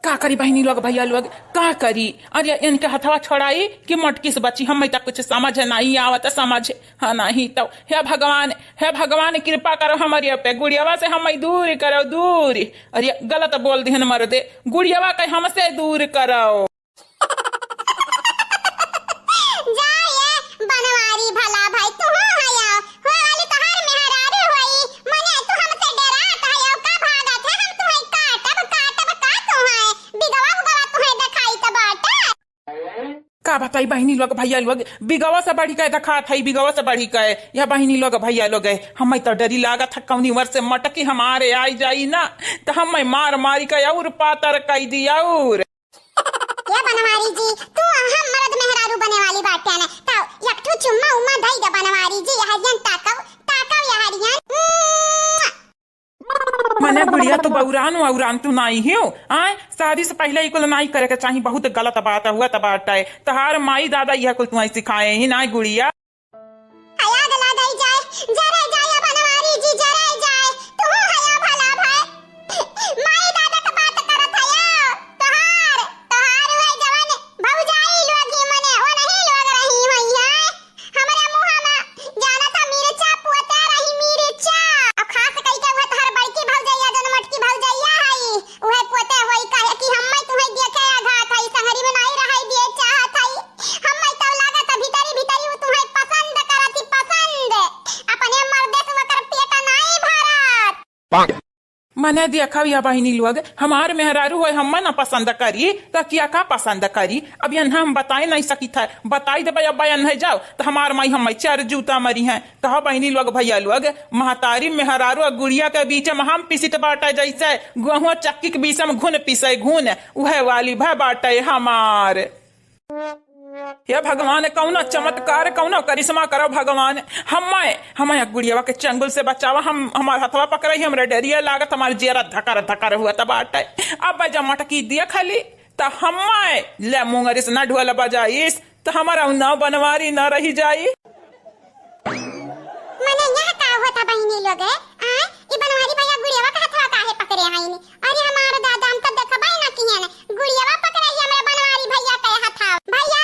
का करी बहिनी लोग, भैया लोग, का करी? अरे इनके हथवा छोड़ाई कि मटकी से बची, हम मैं तो कुछ समझ नहीं आवत, समझ हाँ, नहीं तो, हे भगवान, हे भगवान, कृपा करो हमरे पे, गुड़ियावा से हमें दूर करो, दूर। अरे, गलत बोल दिहन मर्दे, गुड़ियावा के हमसे दूर करो। जा ये बनवारी भला भाई, तू हो हया, हो वाली तोहार मेहरारू होई, मने तू हमसे डरात हया, का भागत है, हम तुम्हें काटब, काटब का तुम्हें, बिगवा उगवा तुम्हें देखाई त बाटे। का बताई बहिनी लोग, भैया लोग, बिगवा से बढ़ी के देखात है, बिगवा से बढ़ी के। या बहिनी लोग, भैया लोग, हमें तो डरी लागत है, कौनी ओर से मटकी हमारे आई जाई ना, तो हमें मार मारी के और पातर कई दी और। ये बनवारी जी, तू हम मर्द मेहरारू बने वाली बाटे ने, तो एक ठो चुम्मा उम्मा दई दे बनवारी जी, यहरियन ताकव, ताकव यहरियन। मने गुड़िया, तू बौरान वौरान तू नाई हियो, आय? शादी से पहिले ई कुल नाई करे के चाही, बहुत गलत बात हुआ त बाटे। तहार माई दादा यह कुल तुम्हें सिखाए ही नाई गुड़िया। आग लगाई जाए, जरे जाए बनवारी जी, जरे जाए। तू हया भला भाई, माई दादा के बात करत हया, तोहार तोहार उहे जवन भौजाई लोग ही मने, ओनही लोग रही होई है। हमरे मुँह में जाना था मिर्चा पोते रही, मिर्चा। अब खास कई के उहे तोहार बड़की भौजैया, जौन मोटकी भौजैया हई, उहे पोते होई, काहे कि हम्मे तुहे देखे अघात हई, संगरी में नाई रहई दिए चाहत हई। हम्मे तब लागत भीतरी भीतरी उ तुहे पसंद करत ही, पसंद। अपने मर्दे से ओकर पेट नाई भरत। मने देखा या बहिनी लोग, हमार मेहरारू होय, हम्मे न पसंद करी, त किया का पसंद करी? अब यन्हा हम बताए नहीं सकित है, बताई देबे अब यन्हे जाओ, त हमार माई हम्मे चार जूता मरी हैं। त हाँ बहिनी लोग, भैया लोग, महतारी मेहरारू और गुड़िया के बीच में हम पिसित बाटे, जैसे गेहूं चक्की के बीच में घुन पिसे घुन, उहे वाली भय बाटे हमार। हे भगवान, कौनो चमत्कार, कौनो करिश्मा करो भगवान। हम्मे, हम्मे गुड़ियावा के चंगुल से बचावा। हम, हमार हथवा पकड़ई, हमरे डरिया लागत, हमार जियरा धकर धकर हुआ त बाटे। अब जब मटकी दिया खली, त हम्मे ले मुंगरी से न ढोल बजाइस, त हमारा नाव बनवारी न रही जाई। मने यहाँ का हुआ था बहिनी लोग, हैं? आ, ई बनवारी भैया गुड़ियावा का हथवा काहे पकड़े हईन? अरे हमार दादा, हम तो देखबे ना किहन। गुड़ियावा पकड़े ही हमरे बनवारी भैया के हथवा। भैया,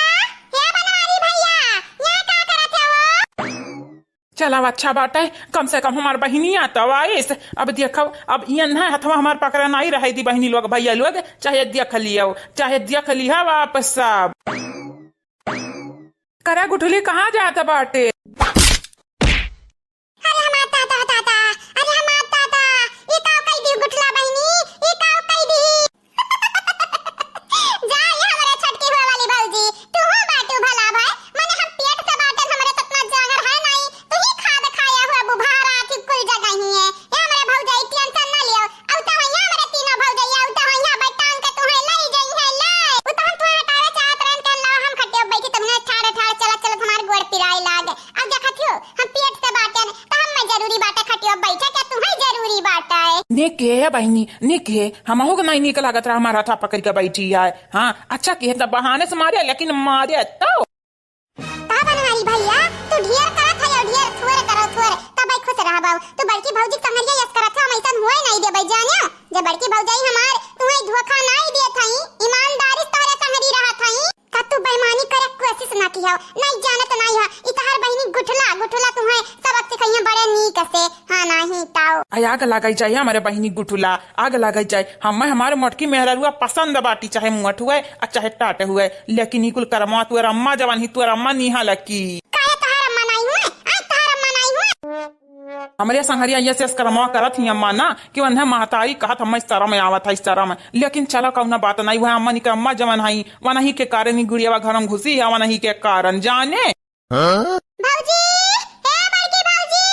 हे बनवारी भैया, यहाँ का करत है वो? चला अच्छा बाटे, कम से कम हमार बहिनिया तो आइस। अब देखो, अब यन्हा हथवा हमार पकड़े नहीं रहे दी बहिनी लोग, भैया लोग, चाहे देख लियो, चाहे देख लिहा वापस सब। करा गुठली कहाँ जात बाटे? अरे हमार दादा, दादा, अरे हमार दादा, ई का कई दी गुठला बहिनी, ई का कई दी? जा ये हमरे छोटकी हुए वाली भौजी, तू हो बाटू भला भाई, मने हम पेट से बाटन, हमरे ततना जांगर है नहीं, तू ही खाद खा के है बहिनी, नीक है, हमहू के नाहीं नीक लागत रहा, हमार हथा पकड़ के बैठी है। हाँ, अच्छा किहे त बहाने से मारे, लेकिन मारे तो। का बनवारी भइया, तू ढेर करत है, ढेर थोर करो थोर, तब खुश रहबो। तू बड़की भौजी के संगरिया यस करत है, हम ऐसन हुए नाहीं देबै, जान्यो। जे बड़की भौजाई हमार, तुहैं धोखा नाहीं देत हई, ईमानदारी से तोहरे संगरी रहत हई। का तू बेईमानी करे के कोशिश ना किहो, नाहीं जानत नाहीं हो, ई तहार बहिनी गुठला, गुठला तुहैं सबक सिखइहैं बड़े नीक से, हाँ नाहीं ताओ। आ आग लागै जाए हमरे बहिनी गुठला, आग लागै जाए। हम्मै हमार मोटकी मेहररुआ पसंद बाटी, चाहे मोट हुए आ चाहे टाट हुए, लेकिन ई कुल करमवा तुअर अम्मा जवन ही, तुअर अम्मा निहा लकी। काहे तहार अम्मा नाहीं हुए? आय तहार अम्मा नाहीं हुए? हमरे संगरिया यस यस करमवा करत ही अम्मा ना, कि वन्हे महतारी कहत हम्मै शरम आवत है, शरम। लेकिन चला कउनो बात नाहीं, वह अम्मा निके अम्मा जवन हई, वनही के कारण ही गुड़ियावा घर में घुसी है, वनही के कारण जाने। हाँ? भौजी, हे बड़की भौजी,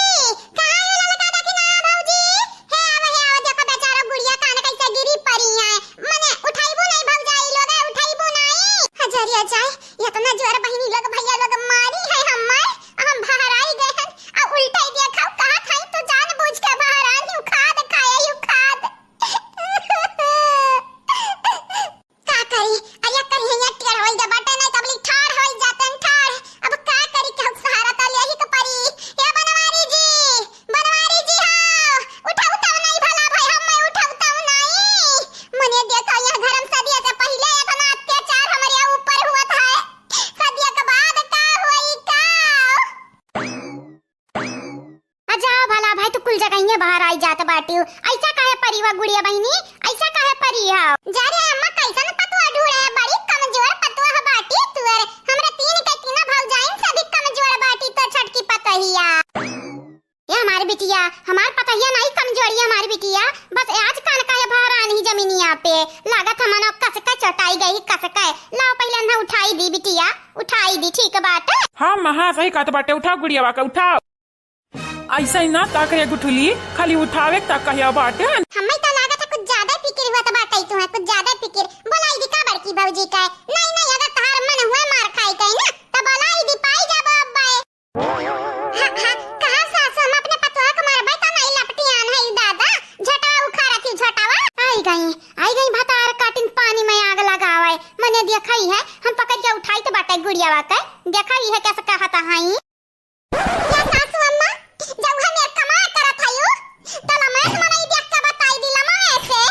कहाँ है ललका देखी ना भौजी? हे आवा, हे आवा, देखो बेचारा गुड़िया कान कैसे गिरी पड़ी है। मने उठाइबू नाहीं भौजाई लोग, उठाइबू नाहीं। हजरिया जाए, इतना जोर बहिनी लोग भइया लोग मारी है हम्मै, हम बहराई गए हैं। आ उल्टे देखो, कहा था तू जानबूझ के बहरानी उखाद खाए, उखाद। का करी? अरे करी है, यहाँ टेढ़ होई जा बाटे, नहीं तबली ठाढ़ होई जाते हैं, ठाढ़। अब का करी, केहू के सहारा त लेही के परी। ए बनवारी जी, बनवारी जी हो, उठाऊ तब नहीं भला भाई, हम मैं उठाऊ तब नहीं। मने देखो, यह घर में सदिया से पहिले इतना अत्याचार हमरे ऊपर हुआ था, सदिया के बाद का होई का? आ जाओ भला भाई, तू कुल जगहिया बहराई जात बाटिउ। ऐसा काहे परी हुआ गुड़िया बहिनी, ऐसा काहे परी हो? जा रे अम्मा, कैसन पतवा ढूंढे है, बड़ी कमजोर पतवा है बाटी तुअर। हमरा तीन के तीनों भौजाइन से भी कमजोर बाटी तो छोटकी पतोहिया। ये हमारी बिटिया, हमार पतोहिया नाहीं कमजोरी है हमारी बिटिया, बस आज कान काहे बहरान ही जमीनिया पे। लागत हमनो कसके चोटाई गई, कसके। लाओ पहिले इन्हें उठाई दी बिटिया, उठाई दी, ठीक बाटे। हाँ माँ, हाँ सही कहत बाटे, उठाओ गुड़ियावा के, उठाओ। ऐसा ही ना ताक रे गुठली, खाली उठावे तक कहिया बाटे। हम्मै तो लागत है कुछ ज्यादा फिकिर हुआ तो बाटे तुहैं, कुछ ज्यादा फिकिर। बोलाई दी का बड़की भौजी का? नहीं, नहीं, अगर तहार मन हुए मार खाई के ना, तो बोलाई दी, पाई जाबो अब्बे। हाँ, हाँ, कहाँ सासु, हम अपने पतोह के मारबै तो नहीं लपटियान है दादा, झटवा उखाड़त ही झटवा। आई गई, आई गई भतार काटिन पानी में आग लगावे। मने देखई है, हम पकड़ के उठाई तो बाटे गुड़ियावा के, देखई है कैसे कहत हई। या सासू अम्मा, जब हम एक कमाल करत हयू, त लमैस मनई देख के बताई दी लमैस से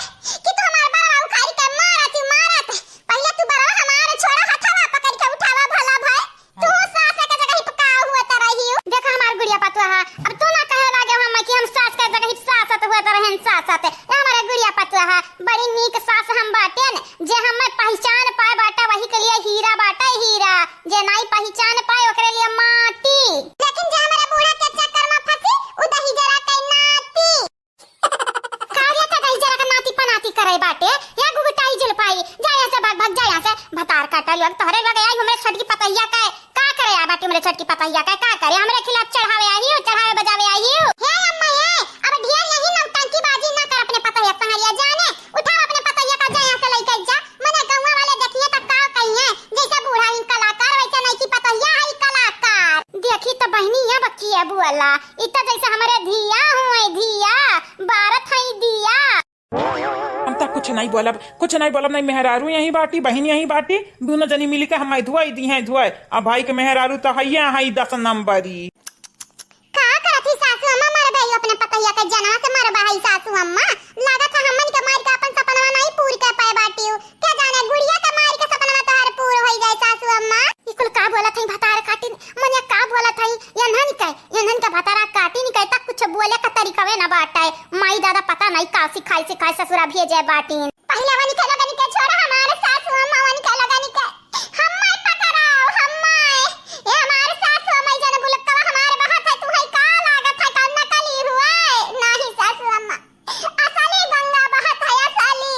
कि तू हमार बरवा उखाड़ी के मारत ही मारत। पहिले तू बरवा हमार छोड़ा, हथवा पकड़ के उठावा भला भाई। तू सास के जगह पे का हुआ त रही हो? देखा हमार गुड़िया पतुआ, अब तू ना कहे लागे हम कि हम सास के जगह सासत हुआ त रहन सासत। ए हमारे गुड़िया पतुआ, बड़ी नीक सास हम बाटेन, जे हमें पहचान पाए बाटा, वही के लिए हीरा बाटा, हीरा। जे नाई पहचान पाए, ओकरे लिए माटी। लेकिन जे हमारे बूढ़ा के चक्कर में फंसी, उ दही जरा के नाती। का रे, का दही जरा के नाती पनाती करे बाटे? या गुगुटाई जुलपाई, जा यहाँ से, भाग, भाग, जा यहाँ से। भतार काटा लोग, तोहरे लगे आई हमरे छोटकी पतैया के। का करे आ बाटी हमरे छोटकी पतैया के? का करे? हमरे खिलाफ चढ़ावे आई हो, चढ़ावे बजावे आई हो। हे अम्मा, ए, अब ढेर यही नौटंकीबाजी ना कर अपने पतैया संगरिया जाने। उठाओ अपने पतैया का, जा यहाँ से लेके जा। मने गौवा वाले देखिए त का कहिए, जैसे बूढ़ा ही कलाकार वैसे नईकी पतैया है कलाकार। देखी त बहिनी अब किए बोला, इ त जैसे हमरे धिया हुए धिया, बारत है दिया। हम त कुछ नहीं बोलब, कुछ नहीं बोलब, नहीं मेहरारू यहीं बाटी, बहिन यहीं बाटी, दोनों जनी मिली के हमारी धुआई दी हैं धुआई। अब भाई के मेहरारू त हइये हैं दस नंबरी। का करत ही सासू अम्मा, मरबे ही अपने पतैया के जनवा से मरबा है सासू अम्मा। लागत है हमन के मार के अपन सपनवा नहीं पूर कर पाए बाटियो। क्या जाने गुड़िया के मार के सपनवा तोहार पूर होई गए सासू अम्मा। ई कुल का बोलत हई भतार काटिन, मने का बोलत हई? यन्हन के, यन्हन के भतारा काटिन के तक कुछ बोले का तरीकवे न बाटे। माई दादा पता नहीं का सिखाई सिखाई ससुरा भेजे बाटिन। पहिले वनी के लगन के छोड़ा हमारे सासू अम्मा, वनी के लगन के। हम्माय पकड़ाओ, हम्माय। ए हमारे सासू अम्मा, ई जन बुलक्कवा हमारे बहत है, तू है का लागत है, का नकली हुए? नहीं सासू अम्मा, असली गंगा बहत है, असली।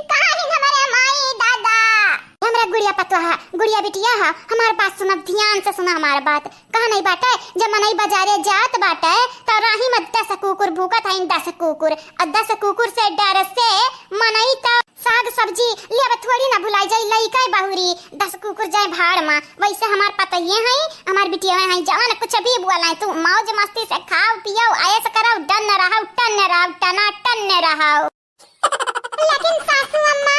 कहाँ है हमारे माई दादा? हमरा गुड़िया पतवा है, गुड़िया बिटिया है, हमार बात सुनब, ध्यान से सुना हमार बात। कहा नहीं बाटे, जब मनई बाजारे जात बाटे, त राही में दस कुकुर भूकत हईन, दस कुकुर। आ दस कुकुर से डर से मनई त साग सब्जी लेबे थोड़ी ना भुलाई जाई, लइका बहुरी, दस कुकुर जाए भाड़ मा। वैसे हमार पतइये हैं, हमार बिटिया हैं, जवन कुछ भी बोले तू मौज मस्ती से खाओ पियो, ऐश करो, डन रहो, टन रहो, टना टन रहो। लेकिन सासू अम्मा,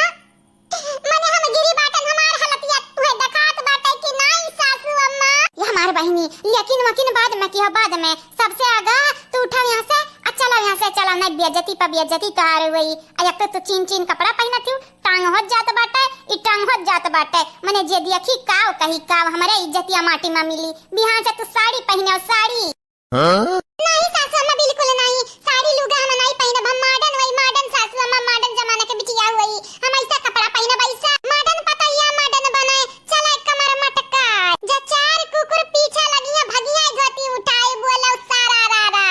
मने हम गिरी बाटन, हमार हालतिया तुहे देखात बाटे कि नाई सासू अम्मा? ये हमार बहिनी, लेकिन वकिन बाद में किहो, बाद में। सबसे आगा तू उठाओ यहाँ से, आ चलो यहाँ से, चलो, नहीं बेइज्जती पर बेइज्जती तोहार हुई। आ एक तो तू चीन चीन कपड़ा पहनत हूँ, टांग होत जात बाटे, ई टांग होत जात बाटे। मने जे देखी काव कही काव, हमरे इज्जतिया माटी में मिली। बिहान से तू साड़ी पहने, साड़ी। हाँ? नहीं सासू अम्मा, बिल्कुल नहीं। साड़ी लुगा हम नहीं पहिनब, हम मॉडर्न वही, मॉडर्न सासू अम्मा, मॉडर्न जमाना के बिटिया हुई। हम ऐसा कपड़ा पहिनब, ऐसा मॉडर्न पतैया, मॉडर्न बनाए, चला एक कमर मटका। जो चार कुकुर पीछे लगी है, भगिया धोती उठाए, बोलो सारा रा रा।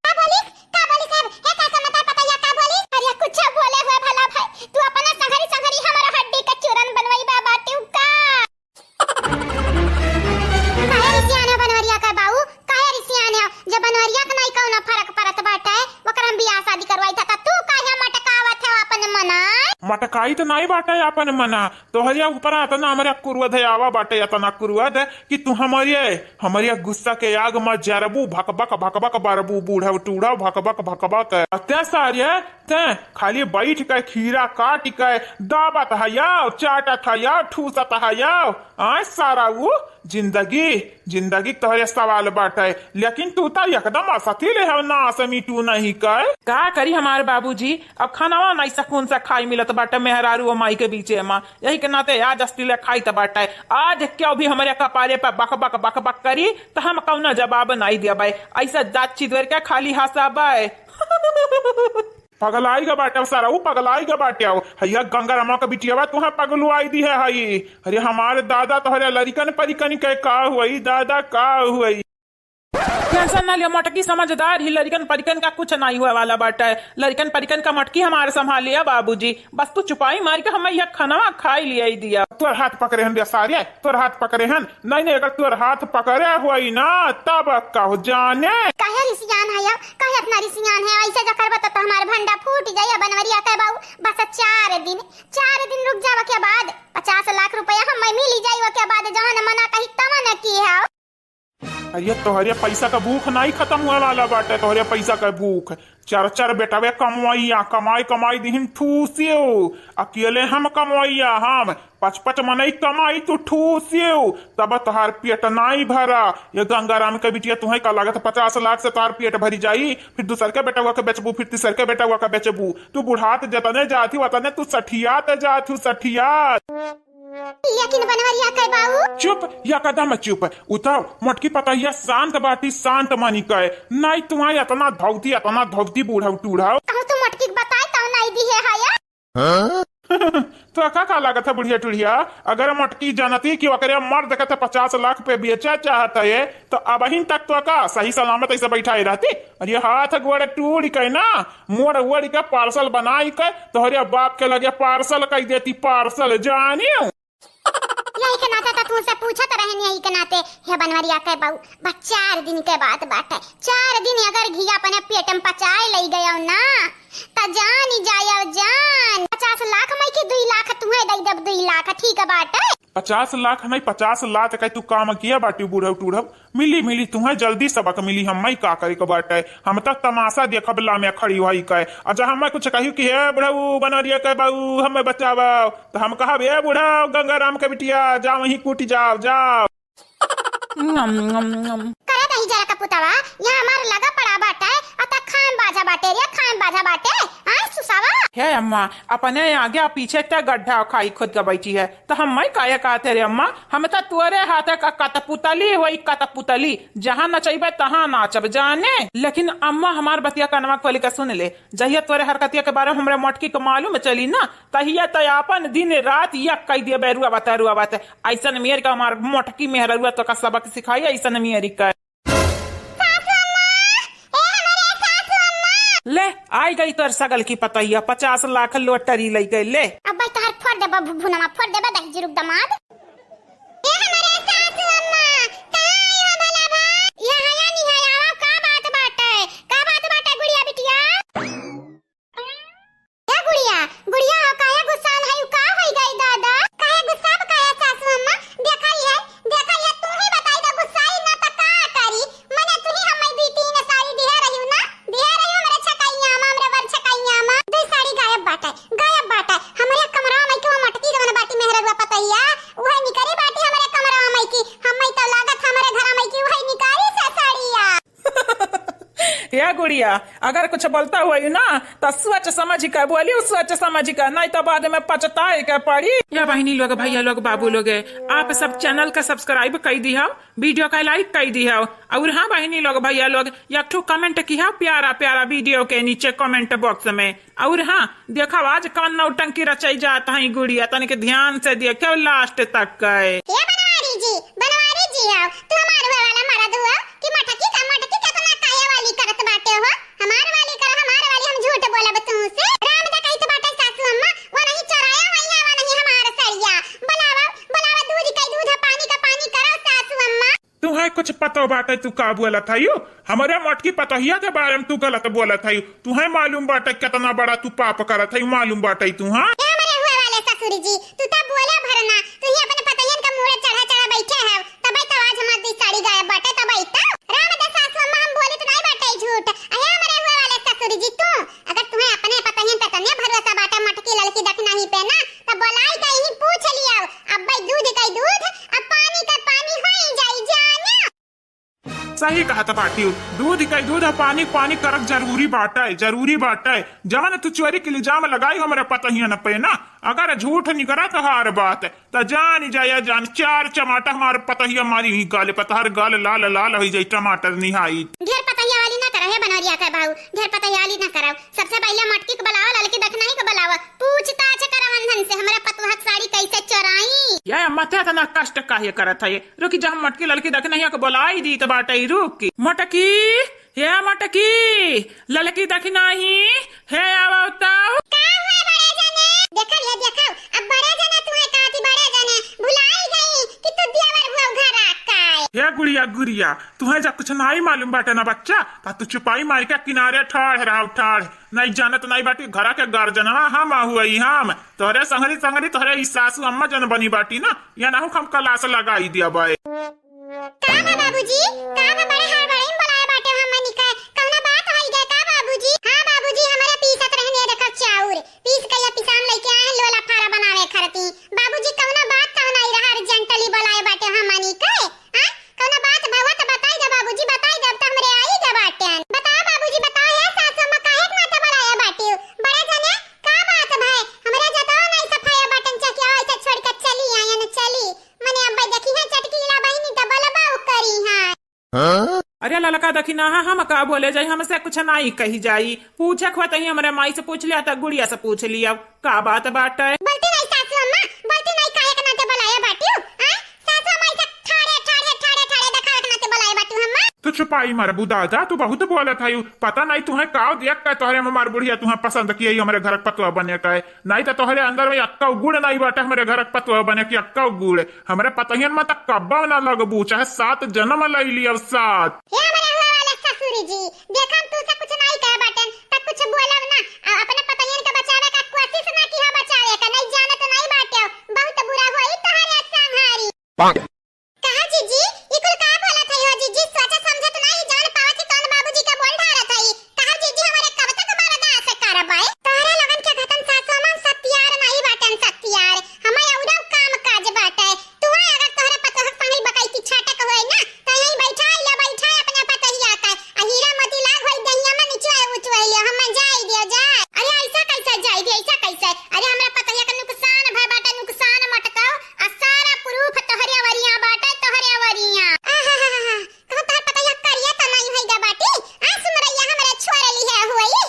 का बोलिस? का बोलिस अब? हे सासू अम्मा, तार पतैया का बोलिस? अरे कुछ बोले हुए भला भाई, तू अपना संघरी संघरी हमारा हड्डी का चूरन बनवाई बा बाटे का? काहे रिसियान हो बनवरिया के बाऊ? काहे रिसियान हो? जब बनवरिया के नाई कौनो फर्क पड़त बाटे, ओकर हम बियाह शादी करवाई था, त तू काहे मटकावत हो अपन मना? मटकाई त नाई बाटे अपन मना, तोहरिया ऊपर अतना हमरे क्रोध आवा बाटे, अतना क्रोध कि तू हमरे, हमरे गुस्सा के आग में जरबू, भकभक भकभक बरबू, बूढ़व टूढ़व भकभक भकभक। अत्याचार है, तैं खाली बैठ के खीरा काट के दाबत हयाव, चाटत हयाव, ठूसत हयाव। आय सारा ऊ जिंदगी, जिंदगी के तोहरे सवाल बाटे, लेकिन तू त एकदम असती ले हव, नास मिटू नहीं के। का करी हमार बाबूजी, अब खानावा नहीं सकून से खाई मिलत बाटे मेहरारू और माई के बीचे में, यही के नाते आज अस्ती ले खाई त बाटे। आज क्यों भी हमरे कपारे पे बक बक बक बक करी त हम कौनो जवाब नहीं देबे, ऐसा दाँत चिदर के खाली हंसाबे। पगलाई ग बाटे सारा, ऊ पगलाई ग बाटे। हैया गंगारामा क बिटियावा तुहा पगलुआई दी है हई। अरे हमार दादा तोहरे लरिकन परिकन के का हुई, दादा का हुई? टेंशन ना लिया, मोटकी समझदार ही, लरिकन परिकन का कुछ नहीं हुए वाला बाटे। लरिकन परिकन का मोटकी हमारे संभालिया बाबूजी, बस तू चुपाई मार के हमें यह खनवा खाई लिया ही दिया। तोर हाथ पकड़े हन बे सारे, तोर हाथ पकड़े हन। नहीं, नहीं, अगर तोर हाथ पकड़े होई ना, तब कहो जाने। काहे रिसियान है अब? काहे इतना रिसियान है? ऐसे जो करबो तो, तो हमार भंडा फूट जाई। बनवरिया के बाऊ, बस चार दिन, चार दिन रुक जावा के बाद पचास लाख रुपया हमें मिली जाई। के बाद जवन मना कही तवन की है। अरे तोहरे पैसा का भूख नहीं खत्म हुए वाला बाटे, तोहरे पैसा का भूख। चार चार बेटवे कमवैया, कमाई कमाई दिहिन ठूसियो, अकेले हम कमवैया, हम पच पच मनई कमाई तू ठूसियो, तब तोहार पेट नाई भरा। ये गंगाराम के बिटिया, तुहे का लागत पचास लाख से तोहार पेट भरी जाई? फिर दूसर के बेटवा के बेचबू, फिर तीसर के बेटवा के बेचबू। तू बुढ़ात जतने जाती वतने तू सठियात जाती, सठियात। लेकिन बनवरिया के बाऊ। चुप, एकदम चुप। उताव, मोटकी पतैया शांत बाटी, शांत मनी के। नाई तुहा इतना धौती, इतना धौती बूढ़व टूढ़व। कहूँ तू मोटकी के बताए तो नाई दी है हाया। हाँ? तो का, का लागत है बुढ़िया टुढ़िया? अगर मोटकी जानती कि ओकरे मर्द के तो पचास लाख पे बेचे चाहत है, तो अबहिन तक तो का सही सलामत ऐसे बैठाए रहती? अरे हाथ गोड़ टूट के ना, मोड़ ओड़ के पार्सल बनाई के तोहरे बाप के लगे पार्सल कई देती, पार्सल जानियो। यही के नाते तो तुमसे पूछत रहन, यही के नाते। हे बनवरिया के बहू, बस चार दिन के बात बाटे, चार दिन अगर घी अपने पेट में पचाए लई गयो ना, त जान ही जायो जान। पचास लाख में की दुई लाख तुम्हें दई देब, दुई लाख, ठीक बाटे? पचास लाख नहीं, पचास लाख के तू काम किया बाटी, बूढ़व टूढ़व। मिली, मिली, तुम्हें जल्दी सबक मिली। हम्मे का करे के बाटे, हम तक तमाशा देखब लामे खड़ी होई के। अच्छा, हम्मे कुछ कहियो कि हे बुढ़ऊ बनरिया के बहू, हम्मे बचावा, तो हम कहब, "ए बुढ़ऊ गंगाराम के बिटिया, जाओ वहीं कूटी जाओ, जाओ।" नम, नम, नम। करे दही जरा का पुतवा, यहाँ हमार लगा पड़ा बाटे, अता खान बाजा बाटे रे, खान बाजा बाटे, आय सुसावा। हे अम्मा, अपने आगे पीछे ते गड्ढा खाई खुद का बैठी है। त हम्मे काहे कहते रे अम्मा, हम त तोरे हाथ का कठपुतली होई, कठपुतली, जहाँ नचइबे तहाँ नाचब जाने। लेकिन अम्मा हमार बतिया कनवा खोल के सुन ले, जहिया तोरे हरकतिया के बारे में हमरे मोटकी के मालूम चली ना, तहिया त आपन दिन रात यक कई दिए बैरुआ बता रुआ बात। ऐसन मेर का हमार मोटकी मेहररुआ तो का सबक सिखाई, ऐसन मेरी का। सासू अम्मा, ए हमरे सासू अम्मा। ले, आई गई तोर सगल की पतैया, पचास लाख lottery लई गई, ले। अब भाई तोहर फोड़ देबा भुभुनमा, फोड़ देबा दही जुरुक दमाद। ए हमरे सासू अम्मा, कहाँ आई हो भला भाई? यहाँ या नहीं है, आवा, का बात बाटे? का बात बाटे गुड़िया बिटिया? ए गुड़िया, गुड़िया हो, काहे गुस्सा या अगर कुछ बोलता हुआ ही ना, तो सोच समझ के बोली, सोच समझ के, नहीं तो बाद में पछताए के पड़ी। या बहिनी लोग, भैया लोग, बाबू लोग, आप सब channel का subscribe कर दिया, video का like कर दिया। और हाँ बहिनी लोग, भैया लोग, एक ठो comment किया प्यारा प्यारा video के नीचे comment box में। और हाँ, देखा आज कौन नौटंकी रचाई जात है गुड़िया, तनिक ध्यान से देखो last तक के। हे बनवारी जी, बनवारी जी हो, तू हमार हुए वाला मरद हुआ कि मटकी का, मटकी का इतना काहे वाली करत बाटे हो? हमार वाली कर, हमार वाली, हम झूठ बोलब तुमसे? राम दा कहित बाटे सासू अम्मा, वो नहीं चोराया हुआ, वो नहीं हमार सरिया। बुलावा, बुलावा दूध का दूध, पानी का पानी करो सासू अम्मा। तुहैं कुछ पतो बाटे तू का बोलत हयू? हमरे मोटकी पतोहिया के बारे में तू गलत बोलत हयू। तुहैं मालूम बाटे केतना बड़ा तू पाप करत हयू, मालूम बाटे तू, हाँ? ए हमरे हुए वाले ससुर जी, तू तो बोले भर ना, तू ही अपने पतोहियन का मूड़े चढ़ा चढ़ा बैठे हो, तबै तो आज हमार दी साड़ी गायब बाटे, तबै तो। राम दे सासू अम्मा, हम बोली तो नहीं बाटे झूठ। अहे हमरे हुए वाले ससुर जी, तू अगर तुहैं अपने पतोहियन पे तने भरोसा बाटे, मोटकी ललकी दखिनाही पे ना, तो बोलाई के यहीं पूछ लियो। अब भाई दूध का दूध, अब पानी का पानी होई जाई जाना। सही कहत बाटी, दूध के दूध और पानी पानी करब जरूरी बाटे, जरूरी बाटे। जवन तू चोरी के इल्जाम लगाई हमरे पतोहियन पे ना, अगर झूठ निकरा तोहार बात, त जान जाया जान, चार चमाटा हमार पतोहिया मारी ही गाल पे, तोहार गाल लाल लाल होई जाई टमाटर निहाई। ढेर पतोहिया वाली ना करा हे बनवरिया के बहू, ढेर पतोहिया वाली ना करा। सबसे पहिले मोटकी के बुलावा, ललकी दखिनाही के बुलावा, पूछताछ करा वंधन से, हमरा पतोह के साड़ी कैसे चोराई। या अम्मा, ते इतना कष्ट काहे करत है? रुकी जा, हम मोटकी ललकी दखिनाही के बुलाई दीत बाटे, रुकी। मोटकी, हे मोटकी, ललकी दखिनाही, हे आवताऊ। का हुआ बड़े जने? देखा लिया, देखा, अब बड़े जने तुहैं कहती, बड़े जने भुलाई गई कि तू दियावर हुआ घर आकाय। हे गुड़िया, गुड़िया, तुहैं जब कुछ नाई मालूम बाटे ना बच्चा, त तू चुपाई मार के किनारे ठाड़ रहा, ठाड़। नहीं जानत नहीं बाटी, घरा के गार्जियनवा हम हुई हम। तोहरे संगरी संगरी तोहरे ई सासू अम्मा जन बनी बाटी ना, या नाहू हम क्लास लगाई दिया बाय। का बा बाबूजी? का बा बड़े हड़बड़ाई में बुलाए बाटे हमनी के? कौनो बात होई गए का बाबूजी? हाँ बाबूजी, हमरे पीसत रहने देखा चाउर। पीस के या पिसान लेके आए लोला फारा बनावे खरती। बाबूजी कौनो बात तो नहीं रहा, urgently बुलाए बाटे हमनी के। हाँ? कौनो बात भवा तो बताई दे बाबूजी, बताई दे, अब तो हमरे आई गए बाटे। बता बाबूजी, बता हे सासू अम्मा काहे के माथा बुलाए बाटे? बड़े जने का बात भाई? हमरे जतवा नहीं सफाया बाटन चकिया ऐसे छोड़ के चली आयन चली। मने अब देखी है चटकी ला बहिनी त बलबा करी है। अरे ललका दखिनाहा, हम का बोले जाई, हमसे कुछ नाई कही जाई। पूछे के होत ही हमरे माई से पूछ लिया, त गुड़िया से पूछ लिया, का बात बाटे? बोलती नहीं सासू अम्मा, बोलती नहीं, काहे के नाते बुलाए बाटियो? आय? सासू अम्मा ऐसे ठाड़े, ठाड़े, ठाड़े, ठाड़े देखावे के नाते बुलाए बाटियो हम्मा? तू चुपाई मार बुदादा, तू बहुत बोलत है। पता नहीं तुहैं काव देख के तोहरे में हमार बुढ़िया तुहैं पसंद किया ही हमरे घर के पतोह बने का है। नहीं तो तोहरे अंदर में अक्का गुड़ नहीं बाटे हमरे घर के पतोह बने की अक्का गुड़। हमरे पतोहियन में त कब्बो ना लगबू, चाहे सात जन्म लई लियब सात। हे हमरे हुआ वाले ससुर जी, देखा हम तू से कुछ नहीं कहे बाटन, त कुछ बोलब ना। आ, अपने पतोहियन के बचावे का कोशिश ना किहा बचावे का, नहीं जानत नहीं बाटे, बहुत बुरा होई तोहरे संहारी। कहा जीजी, ई कुल का बोलत हई हो जीजी? सोचा समझत नाही, जान पावत ही कौन बाबूजी के बोल ढारत हई। कहा जीजी, हमरे कब तक बर्दाश्त करबै? तोहरे लोगन के घटन सासो में सत्यार नाही बाटन सत्यार। हमें औरो काम काज बाटे। तू अगर तोहरे पतोह के संगे बकैती छाटक होई ना, त यहीं बैठा ले, बैठा अपने पतोहिया के। आ हीरा मोती लाग होई दहिया में निचवा उचवा ले, हम जाई दियो जाए। अरे ऐसा कैसे जाई दियो, ऐसा कैसे? अरे हमरा पतोहिया के नुकसान भय बाटे, नुकसान मटकाओ। आ सारा proof तोहरे अवरिया बाटे, तोहरे अवरिया। आहाहाहा, कहूँ तोहर पतोहिया करिया त नहीं होई गा बाटी? आ सुनरैया हमरे छोड़ ली है होई।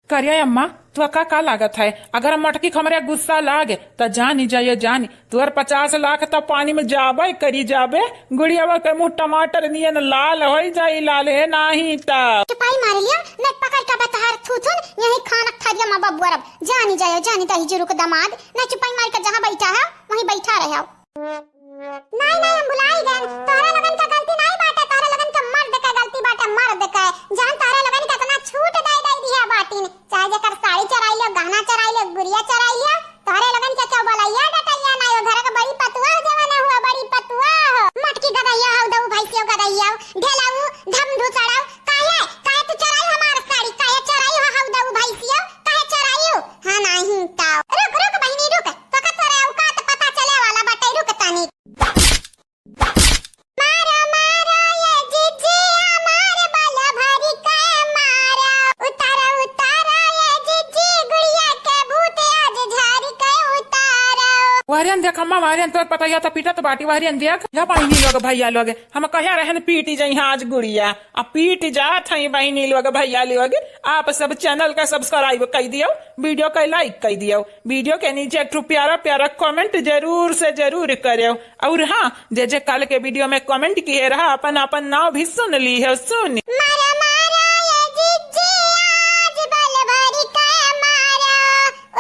करिया अम्मा, तोका का लागत है, अगर मोटकी क हमरे गुस्सा लागे, त जानी जाए जानी, तोर पचास लाख त पानी में जाबे करी जाबे। गुड़ियावा के मुँह टमाटर नियन लाल होइ जाई, लाल है नाही त। चुपाई मार लिया, नहीं पकड़ के बतहार थूथुन, यही खानक थरिया में बबुअरब। जानी जाए जानी, दहिजरू क दमाद, नहीं चुपाई मार के जहाँ बैठा है, वहीं बैठा रहे। नाई, नाई, हम भुलाई गएन। तोहरे लोगन के गलती नाई बाटे, तोहरे लोगन के मर्द के गलती बाटे, मर्द के। जहन तोहरे लोगन के इतना छूट दे, दे दिया बाटिन, चाहे जेकर साड़ी चोराई लियो, गहना चोराई लियो, गुड़िया चोराई लियो, तोहरे लोगन के क्यों बोलैया, डटैया नाई हो, घर के बड़ी पतुआ हो, जवान हुआ, बड़ी पतुआ हो। मोटकी गदहिया हो, दऊ भैंसियो गदहिया हो, ढेलाऊ, धम धुसड़ाऊ, काहे, काहे तू चोराई हमार साड़ी, काहे चोराई हो, हो दऊ भैंसियो, काहे चोराई हो? हाँ, नाई तो। रुक, रुक बहिनी, रुक, तोका तोरे औकात पता चले वाला बाटे, रुक तनी। मारो, मारो ये जिज्जिया, मार बल भरी के मारो। उतारो, उतारो ये जिज्जी, गुड़िया के भूत आज झारी के उतारो। वारियन देख अम्मा, वारियन तोर पतैया त पीटत बाटी, वारियन देख। या बहिनी लोग, भैया लोग, हम कहे रहन पीटी जइहाँ आज गुड़िया, आ पीट जात हई बहिनी लोग, भैया लोग। आप सब channel का subscribe कई दियो, video का like कई दियो, video के नीचे एक ठो प्यारा प्यारा comment जरूर से जरूर करेव। और हाँ, जे जे काल के video में comment किहे रहा, अपन अपन नाव भी सुन लिहेव, सुन। मारा मारा ये जिज्जी, आज बल भरी के मारा,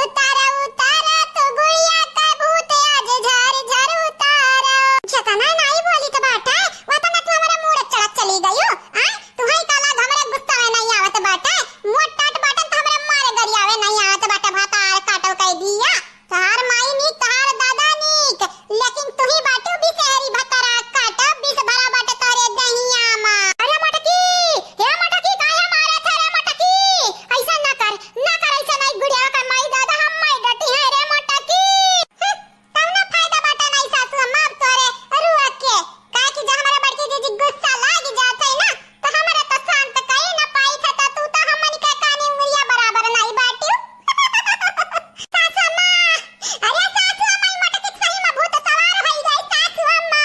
उतारा उतारा तू गुड़िया के भूत, आज झार झार उतारा। जतना नाई बोली त बाटा, वतना तू हमरा मूड़ चढ़त चली गयो। आ, तुहई का लाग हमरे गुस्सा में नाई आवत बाटा, मोट टाट बाटन त हमरे मारे गरियावे नाई आवत बाटा, भातार काटो कह दिया। तहार माई नीक, तहार दादा नीक, लेकिन तुही बाटू बिसहरी भतरा काटो, बिस भरा बाटे तोरे दहिया मा। अरे मोटकी, हे मोटकी, काहे मारत है रे मोटकी? ऐसा ना कर, ना कर, ऐसा नहीं गुड़िया का माई दादा हम माई डटी है रे मोटकी। हम्म, कौनो फायदा बाटे नहीं सासू अम्मा अब तोरे रुआ के, काहे कि जब हमारे बड़की जीजी गुस्सा लाग जात है ना, त हमरा त शांत कई न पाई था, त तू त हमन के कानी उंगलिया बराबर नाई बाटियो। सासू अम्मा, अरे सासू अम्मा, ई मोटकी सही में भूत सवार होई गई सासू अम्मा।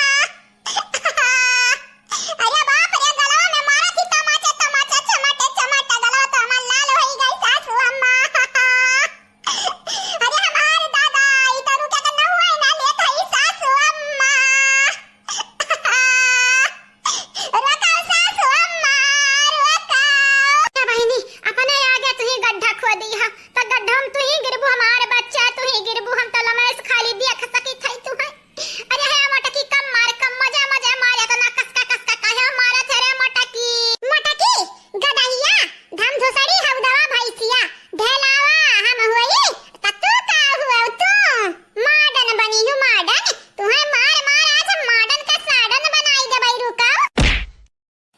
अरे बाप रे, गलवा में मारा थी तमाचा, तमाचा, चमाटे, चमाटा, गलवा तो हमार लाल होई गई सासू अम्मा। अरे हमार दादा, ई तो रुके के नहुआ ना लेत हई सासू अम्मा। रोकाओ सासू अम्मा, रोकाओ। ए बहिनी, अपने आगे तुही गड्ढा खोदी हा, त गड्ढा में तुही गिरबू, हमार बच्चा तुही गिरबू, हम त लमेस खाली देख सकी थई तुहई। अरे हे मोटकी, कम मार, कम, मजा मजा मार, इतना कसका कसका काहे मारत है रे मोटकी? मोटकी, गदहिया, धमधुसड़ी हउदवा भैंसिया, ढेलावा हम होई, त तू का हुआ तू? माडन बनी हूँ माडन, तुहे मार मार आज माडन का साडन बनाई देबई, रुकाओ।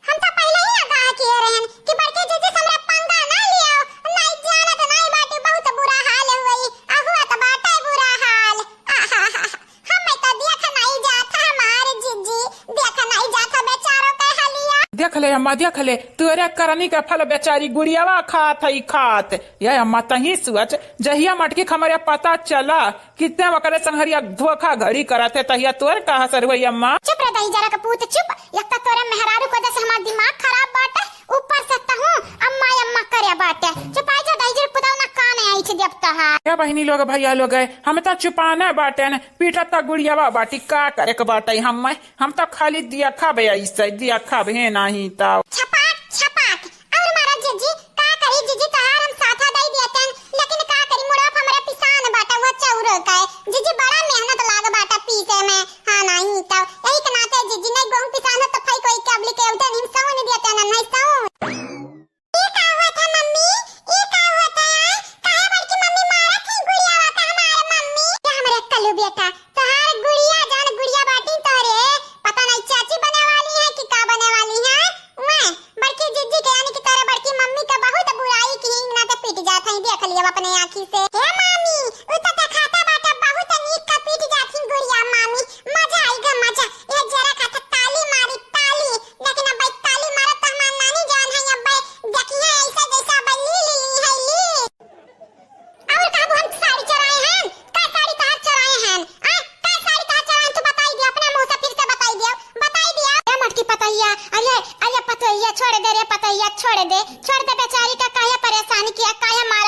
हम त पहिले ही आगाह किए रहन कि बड़के जीजी से हमरा पंगा ना लियो, नाई जानत नाई बाटी, बहुत बुरा हाल हुई, आ हुआ त बाटे बुरा हाल। आहाहा। हमें तो देख नहीं जात हमार जीजी, देख नहीं जात बेचारों के हलिया। देख ले अम्मा, देख ले, तोरे करनी के फल बेचारी गुड़ियावा खात हई खात। ये अम्मा तही सोच, जहिया मोटकी क हमरे पता चला कि ते ओकरे संघरिया धोखाधड़ी करत है, तहिया तोर का असर होई अम्मा? चुप रे दहिजरा के पूत, चुप। एक तो तोरे मेहरारू को वजह से हमार दिमाग खराब बाटे, ऊपर से तहूँ अम्मा अम्मा करे बाटे। चुपाई जा दहिजर पुतौ ना कान ऐंठ देब तहार। ए बहिनी लोग, भैया लोग, हम त चुपाने बाटेन, पीटत त गुड़ियावा बाटी, का करे के बाटे हम, हम त खाली देखब ऐसे, देखब है नहीं त। छपाक, छपाक, और मारा जीजी, का करी जीजी, तहार हम साथा दई दियतन, लेकिन का करी, मुड़वा पे हमरे पिसान बाटा, वो चौरो का है। जीजी बड़ा मेहनत लाग बाटा पीसे में, हाँ नहीं तो। यही के नाते जीजी नहीं गोहूं पिसान हो तो फई कोई के अबली के उठे नहीं सौन दियतन, नहीं सौन। ई का हुआ था मम्मी? ई का हुआ था? काहे बड़की मम्मी मारत है गुड़ियावा का हमार मम्मी? ये हमरे कल्लू बेटा, तोहार गुड़िया जान गुड़िया बाटी तोहरे, पता नहीं चाची बने वाली है कि का बने वाली है। मैं बड़की जीजी के यानी कि तोरे बड़की मम्मी के बहुत बुराई की हिंग ना ते पीट जात है, देख लिया अपने आँखी से। हे मामी, उ तो देखाता बाटे बहुत नीक का पीट जात ही गुड़िया मामी, मजा आई ग मजा। ये जरा खातिर ताली मारी ताली, लेकिन अब ताली मारत तो हमार नानी जान है, अब देखिए ऐसे जैसा अब ली ली ली है ली। और कहबू हम साड़ी चोराए हैं? का साड़ी तहार चोराए हैं? आ, का साड़ी तहार चोराए हैं? तू बताई दे, अपने मुंह से फिर से बताई दे, बताई दे। ए मोटकी पतैया, अरे, अरे पतैया, छोड़ दे रे पतैया, छोड़ दे, छोड़ दे बेचारी का, काहे परेशान किया, काहे मार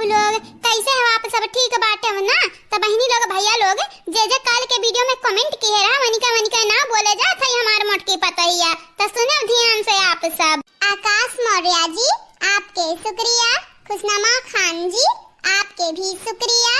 लोग, कैसे हो आप सब? ठीक बाटे हो ना? त बहिनी लोग, भैया लोग, जे जे काल के video में comment किहे रहा, वनिका वनिका ना बोले जात है हमार मोटकी पतोहिया। त सुने ध्यान से आप सब। आकाश मौर्य जी, आपके शुक्रिया। खुशनमा खान जी, आपके भी शुक्रिया।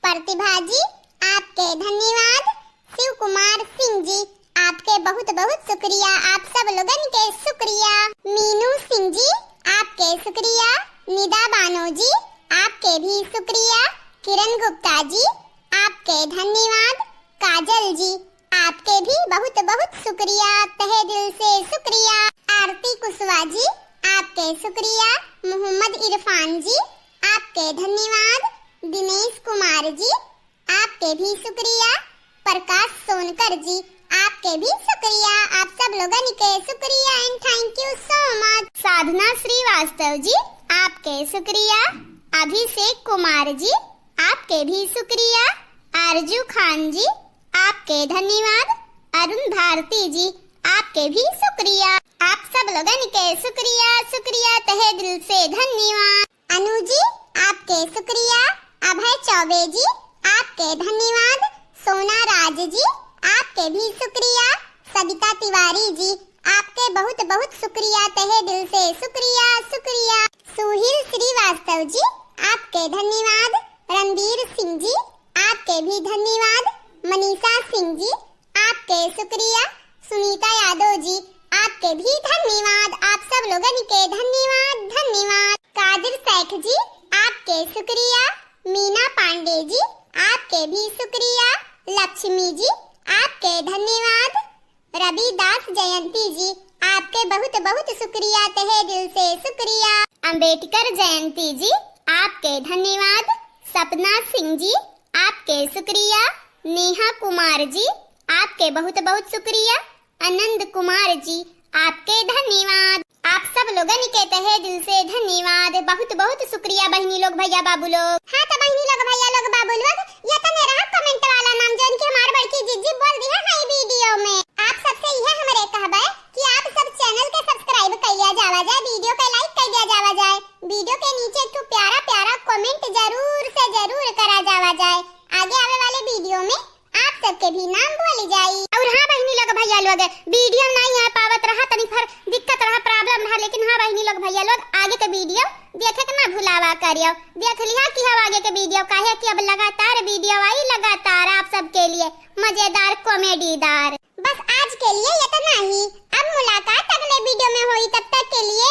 प्रतिभा जी, आपके धन्यवाद। शिव कुमार सिंह जी, आपके बहुत बहुत शुक्रिया, आप सब लोगन के शुक्रिया। मीनू सिंह जी, आपके शुक्रिया। निदा बानो जी, आपके भी शुक्रिया। किरण गुप्ता जी, आपके धन्यवाद। काजल जी, आपके भी बहुत बहुत शुक्रिया, तहे दिल से शुक्रिया। आरती कुशवाहा जी, आपके शुक्रिया। मोहम्मद इरफान जी, आपके धन्यवाद। दिनेश कुमार जी, आपके भी शुक्रिया। प्रकाश सोनकर जी, आपके भी शुक्रिया। आप सब लोगन के शुक्रिया and thank you so much। साधना श्रीवास्तव जी, आपके शुक्रिया। अभिषेक कुमार जी, आपके भी शुक्रिया। आरजू खान जी, आपके धन्यवाद। अरुण भारती जी, आपके भी शुक्रिया। आप सब लोगन के शुक्रिया, शुक्रिया, तहे दिल से धन्यवाद। अनु जी, आपके शुक्रिया। अभय चौबे जी, आपके धन्यवाद। सोना राज जी, आपके भी शुक्रिया। सविता तिवारी जी, आपके बहुत बहुत शुक्रिया, तहे दिल से शुक्रिया, शुक्रिया। सुहिल श्रीवास्तव जी, आपके धन्यवाद। रणबीर सिंह जी, आपके भी धन्यवाद। मनीषा सिंह जी, आपके शुक्रिया। सुनीता यादव जी, आपके भी धन्यवाद। आप सब लोगन के धन्यवाद, धन्यवाद। कादिर शेख जी, आपके शुक्रिया। मीना पांडे जी, आपके भी शुक्रिया। लक्ष्मी जी, आपके धन्यवाद। रविदास जयंती जी, आपके बहुत बहुत शुक्रिया, तहे दिल से शुक्रिया। अंबेडकर जयंती जी, आपके धन्यवाद। सपना सिंह जी, आपके शुक्रिया। नेहा कुमार जी, आपके बहुत बहुत शुक्रिया। आनंद कुमार जी, आपके धन्यवाद। आप सब लोगन के तहे दिल से धन्यवाद, बहुत बहुत शुक्रिया बहिनी लोग, भैया बाबू लोग। हाँ तो बहिनी लोग, भैया लोग, बाबू लोग, ये तने रहा comment वाला नाम, जौन कि हमार बड़की जिज्जी बोल दिया है video में। आप सबसे यह हमरे कहबे कि आप सब channel के subscribe कर लिया जावा जाए, video के like कर दिया जावा जाए, video के नीचे एक ठो प्यारा प्यारा comment जरूर से जरूर करा जावा जाए। आगे आवे वाले video में आप सबके भी नाम बोली जाई। और हाँ बहिनी लोग, भैया लोग, video नहीं आ पावत रहा, तनी भर दिक्कत रहा, problem रहा, लेकिन हाँ बहिनी लोग, भैया लोग, आगे के video देखे के ना भुलावा करियो। देख लिया कि हम आगे के video, काहे कि अब लगातार video आई, लगातार आप सबके लिए मजेदार, कॉमेडीदार। बस आज के लिए इतना ही, अब मुलाकात अगले video में होई, तब तक के लिए